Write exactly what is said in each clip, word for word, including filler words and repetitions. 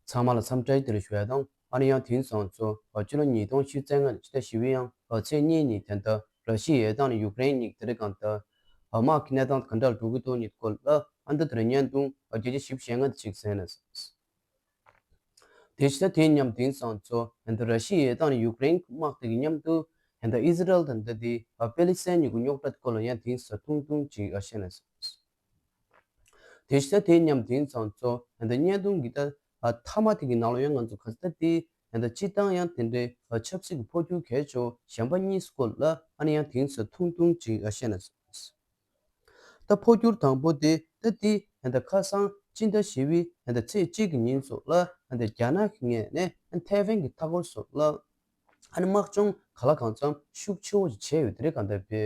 ཚང་མ་ལ་འཚམས་འདྲི་བདེ་ལེགས་ཞུ་ཡ་དང་། ཨ་ནི་ཡང་དེང་སང་ཚོ་ཕྱི་ལོ་ཉིས་སྟོང་ཉི་ཤུ་རྩ་ལྔ་ཕྱི་ཟླ་བཞི་པའི་ཡང་ཚེས་གཉིས་ཉིན་དེ་འདྲ་ར་ཤི་ཡའི་དང་ནི་ཡུཀ་རེན་གཉིས་དེ་རིང་གང་ལྟར་དམག་གི་གནས་སྟངས་ག་འདྲ་འགྲོ་གི་འདུག་ཉིད་སྐོར་ལ་ཨ་འདི་དེར་བརྙན་ཐུང་བརྒྱ་ཆ་བཞི་བཅུ་ཞེ་ལྔ་དེ་ཅིག་གསན་ན། དེ་ཕྱི་ཟླ་དེ་མཉམ་དེང་སང་ཚོ་ཨ་འདི་ར་ཤི་ཡའི་དང་ནི་ཡུཀ་རེན་དམག་དེ་གི་མཉམ་དུ་ཨ་འདི་ཨི་ཟི་རལ་དང་འདི་དེ་པེ་ལི་སི་ཐན་གཉིས་ཀྱི་རྙོག་དྲ་སྐོར་ལ་ཡང་དེང་སང་ཐུང་ཐུང་ཅིག་ཨ་བཤད་ན། དེ་ཕྱི་ཟླ་དེ་མཉམ་དེང་སང་ཚོ་ཨ་འདི་བརྙན་ཐུང་གི་ད་ཨ་མཐའ་མ་དེ་གི་ནང་ལ་ཡང་ང་ཚོ་ག་ས་ད་དེ་ཨ་འདི་སྤྱི་བཏང་ཡང་དེ་འདྲའི་ཨ་ཆབ་སྲིད་ཀྱི་འཕོ་འགྱུར་གལ་ཆེ་བོ་གཞན་པ་གཉིས་སྐོར་ལ་ཨ་ནི་ཡང་དེང་སང་ཐུང་ཐུང་ཅིག་ཨ་བཤད་ན། ད་འཕོ་འགྱུར་དང་པོ་དེ་ད་དེ་ཨ་འདི་ཁ་སང་སྤྱི་ཟླ་བཞི་པའི་ཨ་འདི་ཚེས་གཅིག་གི་ཉིན་སོགས་ལ་ཨ་འདི་རྒྱ་ནག་གི་ངོས་ནས་ཨ་ཐའེ་ཝན་གྱི་མཐའ་འཁོར་སོགས་ལ་ཨ་ནི་དམག་སྦྱོང་ག་ལ་གང་འཚམ་ཤུགས་ཆེ་བོ་ཞིག་བྱས་ཡོད་དེ་འདྲའི་གང་ལྟར་བའི་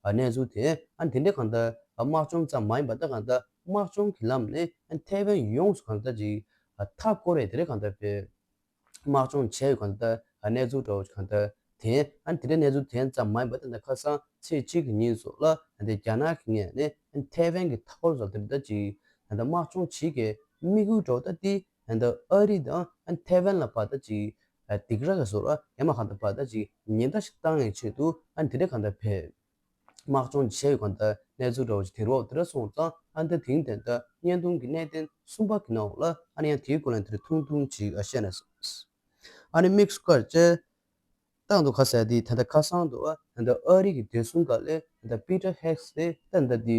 ཨ་གནས་ཚུལ་དེ་ཨ་དེ་འདྲའི་གང་ལྟར་ཨ་དམག་སྦྱོང་ཙམ་མ་ཡིན་པ་ད་གང་ལྟར་དམག་སྦྱོང་གི་ལམ་ནས་ཨ་ཐའེ་ཝན་ཡོངས་སུ་གང་ལྟར་ཅིག་ཨ་མཐའ་བསྐོར་བའི་དེ་འདྲའི་གང་ལྟར་བའི་དམག་སྦྱོང་བྱས་ཡོད་གང་ལྟར་ཨ་གནས་ཚུལ་འདྲ་བོ་ཞིག་གང་ལྟར་དེ་ཨ་དེ་འདྲའི་གནས་ཚུལ་དེ་ཙམ་མ་ཡིན་པ་ད་ལྟ་ཁ་སང་ཚེས་གཅིག་གི་ཉིན་སོགས་ལ་ཨ་དེ་རྒྱ་ནག་གི་ངོས་ནས་ཨ་ཐའེ་ཝན་གྱི་མཐའ་འཁོར་སོགས་དེ་འདྲ་ཅིག་ཨ་ད་དམག་སྦྱོང་བྱེད་ཀྱི་དམིགས་ཡུལ་འདྲ་བོ་ད་དེ་ཨ་ད་ཨ་རི་དང་ཨ་ཐའེ་ཝན་ལ་བར་ད་ཅིག་ཨ་སྡིགས་ར་གི་བཟོ་འདྲ་ཡང་མ་གང་ལྟར་བར་ད་ཅིག་ཉེན་བརྡ་ཞིག་བཏང་ཡའི་ཆེད་དུ་ཨ་དེ་འདྲའི་གང་ལྟར་བའི་དམག་སྦྱོང་བྱས་ཡོད་གང་ལྟར་གནས་ཚུལ་འདྲ་བོ་ཞིག་དེ་རུ་དེ་འདྲ་སོང་ཙང་ཨ་འདི་དེང་དེ་ལྟར་བརྙན་ཐུང་གི་གནད་དོན་གསུམ་པ་གི་ནང་ལ་ཨ་ནི་ཡང་དེའི་སྐོར་ལ་དེ་རུ་ཐུང་ཐུང་ཅིག་ཨ་བཤད་ན། ཨ་ནི་དམིགས་སུ་བཀར་བྱས་ཏང་དུ་ཁ་གསལ་དེ་ད་ལྟ་ཁ་སང་དུ་ཨ་ད་ཨ་རི་གི་བདེ་སྲུང་ཁང་ལས་ད་པི་ཏར་ཧེག་སི་དེ་ད་ད་དེ་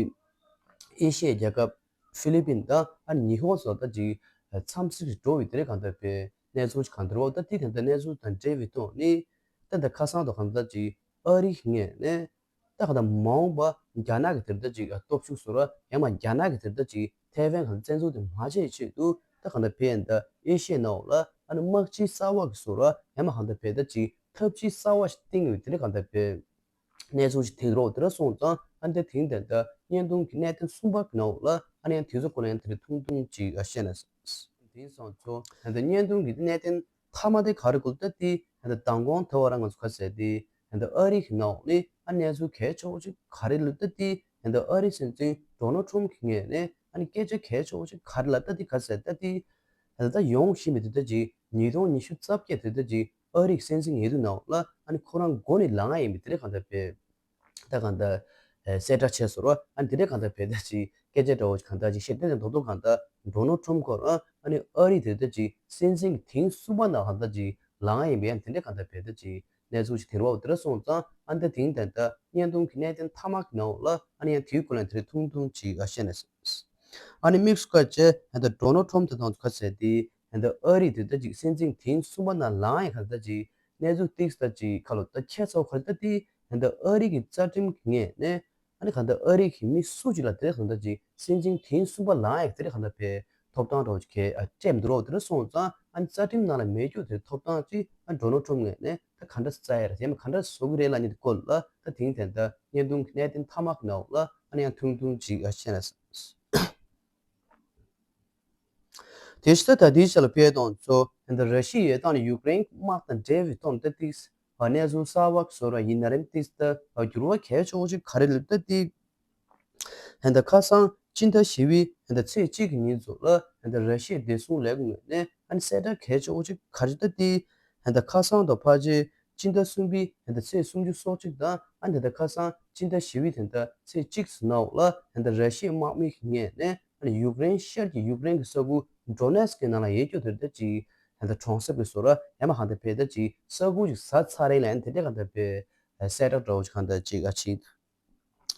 ཨེ་ཤི་ཡའི་རྒྱལ་ཁབ་ཧྥི་ལི་པིན་དང་ཨ་ནི་ཉི་ཧོང་སོགས་ད་ཅིག་འཚམས་གཟིགས་འགྲོ་བའི་དེ་རེད་གང་ལྟར་བའི་གནས་ཚུལ་ཞིག་གང་ལྟར་འོ་ད་དེ་དེ་འདྲ་གནས་ཚུལ་དང་འབྲེལ་བའི་ཐོག་ནས་ད་ད་ཁ་སང་དུ་གང་ལྟར་ཅིག་ཨ་རི་ངོས་ནས་ད་གང་ལྟར་མ་འོངས་པ་རྒྱ་ནག་གི་དེ་ལྟ་ཅིག་སྟོབས་ཤུགས་སོར་ཡང་མ་རྒྱ་ནག་གི་དེ་ལྟ་ཅིག་ཐའེ་ཝན་གང་བཙན་འཛུལ་དེ་མ་བྱེད་ཆེད་དུ་ད་གང་ལྟར་བའི་ད་ཨེ་ཤི་ཡའི་ནང་ལ་ཨ་ནི་དམག་སྤྱི་གསར་བ་གི་སོར་ཡང་མ་གང་ལྟར་བའི་ད་ཅིག་འཐབ་ཇུས་གསར་བ་ཞིག་བཏིང་ཡོད་དེ་རེད་གང་ལྟར་བའི། གནས་ཚུལ་ཞིག་དེ་རོགས་དེ་འདྲ་སོང་ཙང་ཨ་འདི་དེང་དེ་འདྲ་བརྙན་ཐུང་གི་གནད་དོན་གསུམ་པ་གི་ནང་ལ་ཨ་ནི་ཡང་དུས་ཚོད་སྐོར་ལ་ཡང་དེ་འདྲ་ཐུང་ཐུང་ཅིག་ཨ་བཤད་ན། དེང་སང་ཚོ་ཨ་འདི་བརྙན་ཐུང་གི་གནད་དོན་མཐའ་མ་དེ་ག་རེ་གོ་ལྟ་དེ་ཨ་འདི་མདང་དགོང་དེ་བ་རང་ང་ཚོ་ག་ཟེར་དེ་ཨ་འདི་ཨ་རི་གི་ནང་ནས་ཨ་གནས་ཚུལ་གལ་ཆེ་བོ་ཅིག་ག་རེ་ལབ་ལྟ་དེ་ཨ་འདི་ཨ་རི་སྲིད་འཛིན་ཌོ་ནལ་ཊམ་གི་ངོས་ནས་ཨ་ནི་སྐད་ཆ་གལ་ཆེ་བོ་ཅིག་ག་རེ་ལབ་ལྟ་དེ་ག་ཟེར་ལྟ་དེ་ཨ་འདི་ད་ཡོང་བཞིན་པའི་དེ་ལྟ་ཅིག་ཉིས་སྟོང་ཉི་ཤུ་རྩ་བརྒྱད་དེ་ལྟ་ཅིག་ཨ་རིའི་སྲིད་འཛིན་ཡིན་དུས་ནང་ལ་ཨ་ནི་ཁོ་རང་མགོ་ནས་ལངས་ཡིན་པའི་དེ་འདྲ་གང་ལྟར་བས་ད་གང་ལྟར་གསལ་བསྒྲགས་བྱས་སོང་ར། ཨ་ནི་དེ་འདྲ་གང་ལྟར་བས་ད་ཅིག་སྐད་ཆ་འདྲ་བོ་གང་ལྟར་ཅིག་བཤད་དེ་ནས་རྡོག་རྡོག་གང་ལྟར་ཌོ་ནལ་ཊམ་ཁོ་རང་ཨ་ནི་ཨ་རི་དེ་ལྟ་ཅིག་སྲིད་འཛིན་གྱི་ཐེངས་གསུམ་པ་ནང་གང་ལྟར་ཅིག་ལངས་ཡིན་པའི་ཨ་ནི་དེ་འདྲ་གང་ལྟར་བས་ད་ཅིག་གནས་ཚུལ་ཅིག་དེ་རུ་བ་དེ་འདྲ་སོང་ཙང་ཨ་ནི་ད་དེང་ད་ལྟ་བརྙན་ཐུང་གི་གནད་དོན་མཐའ་མ་གི་ནང་ལ་ཨ་ནི་ཡང་དེའི་སྐོར་ལ་དེ་རེ་ཐུང་ཐུང་ཅིག་ཨ་བཤད་ནས། ཨ་ནི་དམིགས་སུ་བཀར་བྱས་ཨ་ད་ཌོ་ནལ་ཊམ་དེ་དང་ཁ་གསལ་དེ་ཨ་ད་ཨ་རི་དེ་ལྟ་ཅིག་སྲིད་འཛིན་ཐེངས་གསུམ་པ་ནང་ལངས་ཡ་ག་ད་ཅིག་གནས་ཚུལ་ཏིག་ད་ཅིག་ཁ་ལོ་ད་ཁྱད་མཚར་ག་ད་དེ་ཨ་ད་ཨ་རི་གི་རྩ་ཁྲིམས་ཀྱི་ངོས་ནས་ཨ་ནི་ག་ད་ཨ་རི་གི་མི་སུ་ཅིག་ལ་དེ་ག་ད་ཅིག་སྲིད་འཛིན་ཐེངས་གསུམ་པ་ལངས་ཡ་དེ་ག་ད་བའི་ཐོབ་ཐང་འདྲ་བོ་ཅིག་ག་སྤྲད་མི་འདུག་རོགས་དེ་འདྲ་སོང་ཙང་ཨ་ནི་རྩ་ཁྲིམས་ནང་ལ་མེད་རྒྱུ་དེ་ཐོབ་ཐང་ཅིག་ཨ་ཌོ་ནལ་ཊམ་ངོས་ནས་ད་ག་འདྲ་བཙལ་ཡ་ར་དེ་མ་ག་འདྲ་བཟོ་གི་རེད་ལབ་ནི་དེ་སྐོར་ལ་ད་དེང་དེ་ད་བརྙན་ཐུང་གི་གནད་དོན་མཐའ་མ་གི་ནང་ལ་ཨ་ནི་ཡང་ཐུང་ཐུང་ཅིག་ཨ་བཤད་ན། དེ་ཕྱི་ད་ད་དེའི་ཆ་ལ་ཕེ་དང་ཚོ་ད་ར་ཤི་ཡའི་ཐང་ནས་ཡུཀ་རེན་དམག་དང་འབྲེལ་བའི་ཐོག་ནས་ད་ཏིག་གནས་ཚུལ་གསར་བ་བཟོ་ར་ཡིན་ན་རེམ་ཏིག་ད་འགྱུར་བ་གལ་ཆེ་བོ་ཅིག་ག་རེ་ལབ་ད་ཏིག་ད་ཁ་སང་སྤྱི་ཟླ་བཞི་པའི་ད་ཚེས་གཅིག་གི་ཉིན་ཚོ་ལ་ད་ར་ཤི་ཡའི་བདེ་སྲུང་ལས་ཁུངས་ནས་ཨ་ནི་གསལ་བསྒྲགས་གལ་ཆེ་བོ་ཅིག་ག་རེ་ད་ཏིག་ད་ཁ་སང་དང་ཕལ་ཆེར་སྤྱི་ཟླ་གསུམ་པའི་ད་ཚེས་སུམ་ཅུ་སོ་གཅིག་དང་ཨ་ནི་ད་ཁ་སང་སྤྱི་ཟླ་བཞི་པའི་ད་ཚེས་གཅིག་ཙམ་ནང་ལ་ད་ར་ཤི་ཡའི་དམག་མི་གི་ངོས་ནས་ཨ་ནི་ཡུཀ་རེན་ཤར་གྱི་ཡུཀ་རེན་གྱི་ས་ཁུལ་ཌོ་ནེ་སི་ཀི་ནང་ལ་ཡོད་རྒྱུ་དེ་ད་ཅིག་ད་གྲོང་གསེབ་ཀྱི་བཟོ་འདྲ་ཡང་མ་གང་ལྟར་བས་ད་ཅིག་ས་ཁུལ་ཅིག་ཟ་ཚར་རེད་ལབ་ཡ་དེ་འདྲ་གང་ལྟར་བས་གསལ་བསྒྲགས་འདྲ་བོ་ཅིག་གང་ལྟར་ཅིག་ཨ་ཅིག་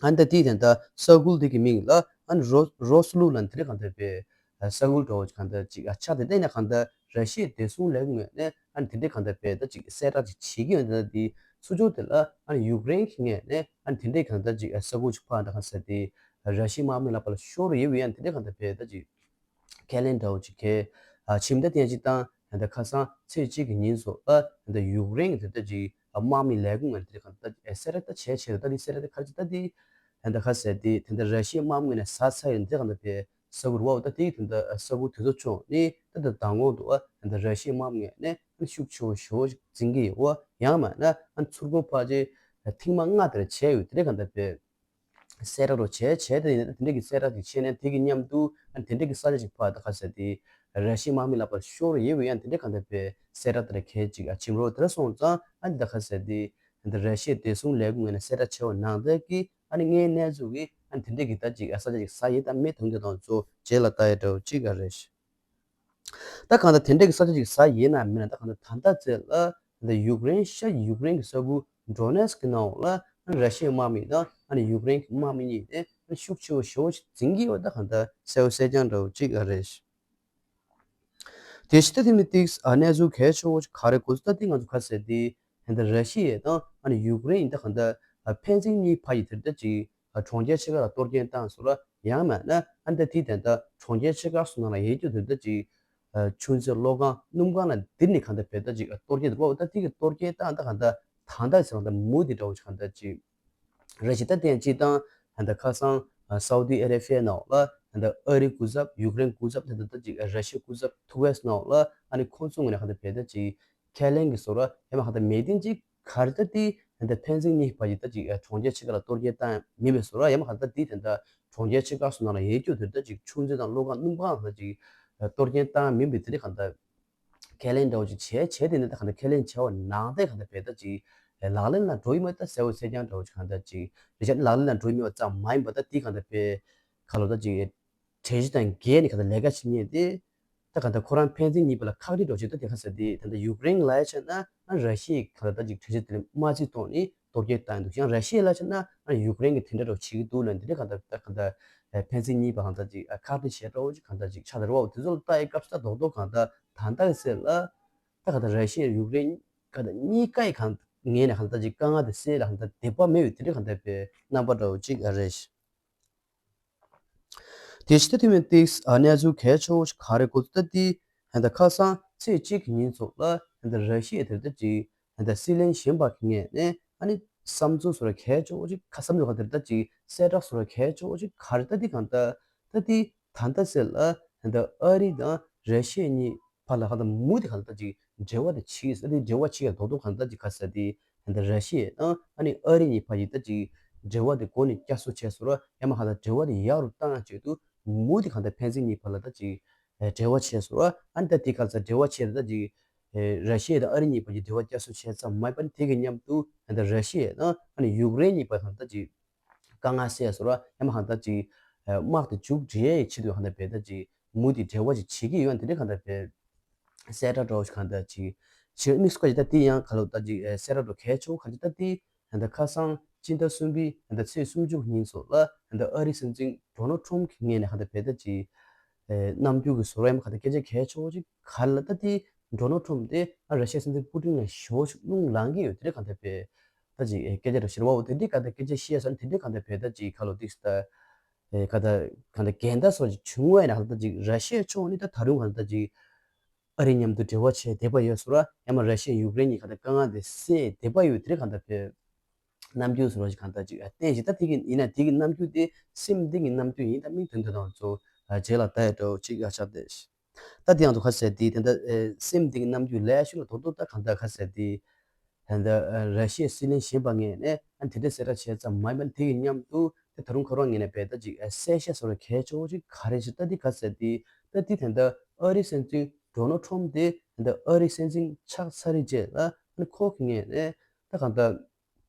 ཨ་ནི་ད་དེའི་དེ་འདྲ་ས་ཁུལ་དེ་གི་མིང་ལ་ཨ་ནི་རོ་རོ་སུ་ལུ་ལབ་དེ་འདྲ་གང་ལྟར་བས་ས་ཁུལ་འདྲ་བོ་ཅིག་གང་ལྟར་ཅིག་ཨ་ཆ་དེ་བལྟས་ན་གང་ལྟར་ར་ཤི་ཡའི་བདེ་སྲུང་ལས་ཁུངས་ནས་ཨ་ནི་དེ་འདྲ་གང་ལྟར་བས་ད་ཅིག་གསལ་བསྒྲགས་ཅིག་བྱེད་ཀྱི་ཡོད། ད་དེ་ཚུར་ཕྱོགས་དེ་ལ་ཨ་ནི་ཡུཀ་རེན་གྱི་ངོས་ནས་ཨ་ནི་དེ་འདྲའི་གང་ལྟར་ཅིག་ཨ་ས་ཁུལ་ཅིག་ཕར་འདྲ་གང་ཟེར་དེ་ར་ཤི་ཡའི་དམག་མི་ལ་ཕར་ལ་ཤོར་ཡོད་པའི་ཨ་ནི་དེ་འདྲ་གང་ལྟར་བས་ད་ཅིག་ཁས་ལེན་འདྲ་བོ་ཅིག་གས་ཨ་བྱིན་ད་བསྟན་ཅིག་དང་། ད་ཁ་སང་ཚེས་གཅིག་གི་ཉིན་སོགས་ལ་ད་ཡུཀ་རེན་གྱི་ད་ཅིག་དམག་མི་ལས་ཁུངས་ང་དེ་ག་ད་ཨེ་གསལ་བསྒྲགས་ད་བྱས་བྱས་ད་དེ་གསལ་བསྒྲགས་དེ་ག་རེ་ད་དེ་ད་ཁ་ཟེར་དེ་ད་ར་ཤི་ཡའི་དམག་མི་ནས་ཟ་ཚར་ཡོད་དེ་ག་ད་པའི་ས་ཁུལ་བ་ད་དེ་ད་ས་ཁུལ་དེ་ཚོ་ཕྱོགས་ནས་ད་ད་མདང་དགོང་དུ་ད་ར་ཤི་ཡའི་དམག་མི་ནས་ཤུགས་ཆེ་བོ་ཞེ་བོ་ཅིག་འཛིང་གི་ཡོད་ཡང་མིན་ན་ཚུར་རྒོལ་ཕལ་ཆེར་ཐེངས་མ་ལྔ་དེར་བྱས་ཡོད་དེ་ག་ད་པའི། གསལ་བསྒྲགས་རོ་བྱས་བྱས་དེ་ཡིན་ན་དེ་འདྲས་ཀྱི་གསལ་བསྒྲགས་ཅིག་བྱས་ནས་དེ་གི་མཉམ་དུ་ཨ་ནི་དེ་འདྲས་ཀྱི་ས་ཆ་ཅིག་ཕར་ད་ག་ཟེར་དེ་ར་ཤི་ཡའི་དམག་མི་ལ་ཕར་ཤོར་ཡོད་པའི་ཡང་དེ་འདྲས་གང་ལྟར་པའི་གསལ་བསྒྲགས་དེ་འདྲ་གལ་ཅིག་ཨ་བྱིན་རོགས་དེ་འདྲ་སོང་ཙང་ཨ་ནི་ད་ག་ཟེར་དེ་ད་ར་ཤི་ཡའི་བདེ་སྲུང་ལས་ཁུངས་ངོས་ནས་གསལ་བསྒྲགས་བྱས་པ་ནང་ལྟར་གྱི་ཨ་ནི་དངོས་གནས་ཚུལ་གྱི་ཨ་ནི་དེ་འདྲས་ཀྱི་ད་ཅིག་ཨ་ས་ཆ་ཅིག་ཟ་ཡིན་ད་མེད་དོན་དེ་དང་ཚོ་རྗེས་ལ་ལྟ་ཡ་འདྲ་བོ་ཅིག་ཨ་རེད། ད་གང་ལྟར་དེ་འདྲས་ཀྱི་ས་ཆ་ཅིག་ཟ་ཡིན་ན་མིན་ན་ད་གང་ལྟར་ད་ལྟ་ཚེ་ལ་ད་ཡུཀ་རེན་ཤ་ཡུཀ་རེན་གྱི་ས་ཁུལ་ཌོ་ནེ་སི་ཀི་ནང་ལ་ར་ཤི་ཡའི་དམག་མི་དང་ཨ་ནི་ཡུཀ་རེན་གྱི་དམག་མི་གཉིས་དེ་ཤུགས་ཆེ་བོ་ཞེ་བོ་ཞིག་འཛིང་གི་ཡོད་ད་གང་ལྟར་གསལ་བོ་གསལ་རྐྱང་འདྲ་བོ་ཅིག་ཨ་རེད། དེ་ཕྱི་ད་དེ་མི་ཏིག་ཨ་གནས་ཚུལ་གལ་ཆེ་བོ་ཅིག་ག་རེ་གོ་ཚུལ་ད་དེ་ང་ཚོ་ག་ཟེར་དེ་ད་ལྟ་ར་ཤི་ཡ་དང་ཨ་ནི་ཡུཀ་རེན་ད་གང་ལྟར་ཕན་ཚུན་གཉིས་བར་གྱི་དེ་ལྟ་ཅིག་གྲོང་ཁྱེར་ཕྱེད་ཀ་ལ་གཏོར་སྐྱོན་བཏང་སོང་ར། ཡང་མིན་ན་ཨ་ནི་ད་དེའི་དོན་དག་གྲོང་ཁྱེར་ཕྱེད་ཀ་སོང་ནང་ལ་ཡོད་རྒྱུ་དེ་ལྟ་ཅིག་ཆུ་མཛོད་གློག་ཁང་སྣུམ་ཁང་ལ་འདིར་ནི་གང་ལྟར་བེད་ལྟ་ཅིག་གཏོར་སྐྱོན་དེ་ར་བ་ད་དེ་གི་གཏོར་སྐྱོན་བཏང་ད་གང་ལྟར་ད་ལྟ་ཟེར་བ་ད་མུ་དེ་འདྲ་བོ་ཅིག་གང་ལྟར་ཅིག་རེད་ཅིག་ད་དེ་ཡང་སྤྱིར་བཏང་ད་ལྟ་ཁ་སང་སའུ་ཏི་ཨ་རེ་བྷི་ཡ་ནང་ལ་ད་ལྟ་ཨ་རི་སྐུ་ཚབ་ཡུཀ་རེན་སྐུ་ཚབ་ད་ལྟ་ད་ཅིག་ར་ཤི་ཡ་སྐུ་ཚབ་ཐུག་པའི་ནང་ལ་ཨ་ནི་ཁོང་ཚོ་ངོས་ནས་གང་ལྟར་བེད་ལྟ་ཅིག་ཁས་ལེན་གྱི་བཟོ་འདྲ་ཡང་མ་གང་ལྟར་མེད་དེ་ཅིག་ག་རེ་ད་དེ་ད་ལྟ་ཕན་ཚུན་གཉིས་བར་གྱི་ད་ཅིག་གྲོང་ཁྱེར་ཕྱེད་ཀ་ལ་གཏོར་སྐྱོན་བཏང་མིན་པའི་བཟོ་འདྲ་ཡང་མ་གང་ལྟར་དེ་ད་ལྟ་གྲོང་ཁྱེར་ཕྱེད་ཀ་སོང་ནང་ལ་ཡོད་རྒྱུ་དེ་ད་ཅིག་ཆུ་མཛོད་དང་གློག་ཁང་སྣུམ་ཁང་ད་ཅིག་གཏོར་སྐྱོན་བཏང་མིན་པའི་དེ་འདྲ་གང་ལྟར་ཁས་ལེན་འདྲ་བོ་ཅིག་བྱས་བྱས་དེ་ནས་ད་གང་ལྟར་ཁས་ལེན་བྱས་པ་ནང་བཞིན་གང་ལྟར་བེད་ལྟ་ཅིག་ལག་ལེན་ལ་འགྲོ་ཡི་མ་ད་གསལ་བོ་གསལ་རྐྱང་འདྲ་བོ་ཅིག་གང་ལྟར་ཅིག་རེད་ཤག་ལག་ལེན་ལ་འགྲོ་ཡི་མ་ཙམ་མ་ཡིན་པ་ད་དེ་གང་ལྟར་བེད་ག་ལོ་ད་ཅིག་གྲོས་གཞི་དང་འགལ་ནས་གང་ལྟར་ལས་ཀ་བྱེད་མཁན་དེ་ད་གང་ལྟར་ཁོ་རང་ཕན་ཚུན་གཉིས་བར་ལ་ཁག་དཀྲི་འདྲ་བོ་ཅིག་ད་དེ་ག་ཟེར་དེ་ད་ལྟ་ཡུཀ་རེན་ལ་ཡ་བྱས་ན་ར་ཤི་ཡས་གང་ལྟར་ད་ཅིག་གྲོས་གཞི་དེ་ལ་མ་བརྩི་ཐོག་ནས་གཏོར་སྐྱོན་བཏང་འདུག་ཡང་ར་ཤི་ཡ་ལ་བྱས་ན་ཡུཀ་རེན་གྱིས་དེ་འདྲ་འདྲ་བོ་བྱེད་ཀྱི་འདུག་ལབ་འདི་འདྲ་གང་ལྟར་ད་གང་ལྟར་ཕན་ཚུན་གཉིས་བར་གང་ལྟར་ཅིག་ཁག་དཀྲི་བྱས་འདྲ་བོ་ཅིག་གང་ལྟར་ཅིག་ཆགས་འདུག་ར་བ། དེ་ཚོ་ལ་ལྟ་ཡི་སྐབས་སུ་ད་རྡོག་རྡོག་གང་ལྟར་ད་ལྟ་གི་ཚེ་ལ་ད་གང་ལྟར་ར་ཤི་ཡ་ཡུཀ་རེན་གང་ལྟར་གཉིས་ཀ་ཡི་གང་ངོས་ནས་གང་ལྟར་ཅིག་དཀའ་ངལ་དེ་སེལ་ལ་གང་ལྟར་དད་པ་མེད་པའི་དེ་འདྲ་གང་ལྟར་པའི་རྣམ་པ་འདྲ་བོ་ཅིག་ཨ་རེད། དེ་ཕྱི་ད་དེ་མི་ཏིག་ཨ་གནས་ཚུལ་གལ་ཆེ་བོ་ཞིག་ག་རེ་གོ་ཚུལ་ད་དེ་ད་ལྟ་ཁ་སང་ཚེས་གཅིག་གི་ཉིན་ཚོ་ལ་ད་ལྟ་ར་ཤི་ཡས་དེ་ལྟ་ཅིག་ད་ལྟ་སྲིད་བློན་གཞོན་པ་གི་ངོས་ནས་ཨ་ནི་བསམ་ཚུལ་བཟོ་འདྲ་གལ་ཆེ་བོ་ཅིག་ག་བསམ་ཚུལ་ག་དེ་ལྟ་ཅིག་གསལ་བསྒྲགས་བཟོ་འདྲ་གལ་ཆེ་བོ་ཅིག་ག་རེ་ད་དེ་གང་ལྟར་ད་དེ་ད་ལྟ་ཚེ་ལ་ད་ལྟ་ཨ་རི་དང་ར་ཤི་ཡ་གཉིས་བར་ལ་གང་ལྟར་མུ་དེ་གང་ལྟར་ཅིག་འབྲེལ་བ་དེ་ཕྱེ་ས་དེ་འབྲེལ་བ་ཕྱེ་ཡ་རྡོག་རྡོག་གང་ལྟར་ཅིག་ག་ཟེར་དེ་ད་ལྟ་ར་ཤི་ཡ་དང་ཨ་ནི་ཨ་རི་གཉིས་བར་གྱི་ད་ཅིག་འབྲེལ་བ་དེ་འགོ་ནས་བསྐྱར་གསོ་བྱས་སོང་ར། ཡང་མ་གང་ལྟར་འབྲེལ་བ་དེ་ཡག་རུ་བཏང་ཡ་ཆེད་དུ་མུ་དེ་གང་ལྟར་ཕན་ཚུན་གཉིས་བར་ལ་ད་ཅིག་འབྲེལ་བ་བྱས་སོང་ར། ཨ་ནི་ད་དེ་ག་ཚ་འབྲེལ་བ་བྱས་ད་ཅིག་ར་ཤི་ཡ་དང་ཨ་རི་གཉིས་བར་གྱི་འབྲེལ་བ་བསྐྱར་གསོ་བྱས་ཙམ་མ་ཡིན་པར་དེ་གི་མཉམ་དུ་ད་ལྟ་ར་ཤི་ཡ་དང་ཨ་ནི་ཡུཀ་རེན་གཉིས་བར་གང་ལྟར་ཅིག་དཀའ་ངལ་སེལ་སོང་ར། ཡང་མ་གང་ལྟར་ཅིག་དམག་དེ་མཇུག་སྒྲིལ་ཡའི་ཆེད་དུ་གང་ལྟར་བེད་ལྟ་ཅིག་མུ་དེ་འབྲེལ་བ་ཅིག་བྱེད་ཀྱི་ཡོད་ན་དེ་འདྲ་གང་ལྟར་བེད་གསལ་བསྒྲགས་འདྲ་བོ་ཞིག་གང་ལྟར་ཅིག་བྱེད་དམིགས་སུ་བཀར་ཅིག་ད་དེ་ཡང་ག་ལོ་ལྟ་ཅིག་གསལ་བསྒྲགས་འདྲ་གལ་ཆེ་བོ་གང་ཅིག་ད་དེ་ད་ལྟ་ཁ་སང་སྤྱི་ཟླ་གསུམ་པའི་ད་ལྟ་ཚེས་སུམ་ཅུ་ཉིན་ཚོ་ལ་ད་ལྟ་ཨ་རིའི་སྲིད་འཛིན་ཌོ་ནལ་ཊམ་གྱི་ངོས་ནས་གང་ལྟར་བེད་ལྟ་ཅིག་རྣམ་འགྱུར་གྱི་བཟོ་འདྲ་ཡང་གང་ལྟར་སྐད་ཆ་གལ་ཆེ་བོ་ཅིག་ག་ལ་ད་དེ་ཌོ་ནལ་ཊམ་དེ་ཨ་ར་ཤི་ཡའི་སྲིད་འཛིན་པུ་ཏིན་ལ་ཞེ་པོ་ཅིག་རླུང་ལངས་ཀྱི་ཡོད་དེ་འདྲ་གང་ལྟར་བེད་ད་ཅིག་སྐད་ཆ་འདྲ་ཞིག་རེད་བ། འོ་དེ་འདྲའི་གང་ལྟར་སྐད་ཆ་བཤད་ས་ནི་དེ་འདྲའི་གང་ལྟར་བེད་ད་ཅིག་ཁ་ལོ་ཏིག་ས་ད། ཨེ་ཁ་ད་གང་ལྟར་འགལ་ཟླ་སོགས་ཀྱི་བྱུང་བ་ཡིན་ན་གང་ལྟར་ཅིག་ར་ཤི་ཡའི་ཕྱོགས་ནས་ད་ད་རུང་གང་ལྟར་ཅིག་ཨ་རི་མཉམ་དུ་འབྲེལ་བ་བྱས་བསྡད་པ་ཡོད་སོང་ར། ཡང་མ་ར་ཤི་ཡ་ཡུཀ་རེན་གཉིས་གང་ལྟར་དཀའ་ངལ་དེ་སེལ་བསྡད་པ་ཡོད་དེ་རེད་གང་ལྟར་བེད་རྣམ་འགྱུར་སོགས་ཀྱི་གང་ལྟར་ཅིག་བསྟན་བཞིན་ད་དེ་གི་ཡིན་ན་དེ་གི་རྣམ་འགྱུར་དེ་སེམས་གཏིང་གི་རྣམ་འགྱུར་ཡིན་ད་མིང་དོན་དེ་དང་ཚོ་རྗེས་ལ་ལྟ་ཡ་འདྲ་བོ་ཅིག་ཡག་ཆགས་བསྡད། ད་དེ་ཡང་དུ་ཁ་ཟེར་དེ་དེ་འདྲ་སེམས་གཏིང་གི་རྣམ་འགྱུར་ལས་ཤུགས་ལ་རྡོག་རྡོག་ད་གང་ལྟར་ཁ་ཟེར་དེ། ད་ལྟ་ར་ཤི་ཡའི་སྲིད་བློན་གཞོན་པ་ངོས་ནས་ཨ་དེ་འདྲའི་གསལ་བསྒྲགས་བྱས་ཙམ་མ་ཡིན་པར་དེ་གི་མཉམ་དུ་དེ་ད་རུང་ཁོ་རང་ངོས་ནས་བལ་ད་ཅིག་གསལ་བཤད་སོགས་ལ་གལ་ཆེ་བོ་ཅིག་ག་རེ་ཞིག་ད་དེ་ག་ཟེར་དེ་ད་དེ་ད་ལྟ་ཨ་རིའི་སྲིད་འཛིན་ཌོ་ནལ་ཊམ་དེ་ད་ལྟ་ཨ་རིའི་སྲིད་འཛིན་ཆགས་ཚར་རེད་ཅེས་ལ་ཨ་ཁོ་གི་ངོས་ནས་ད་གང་ལྟར་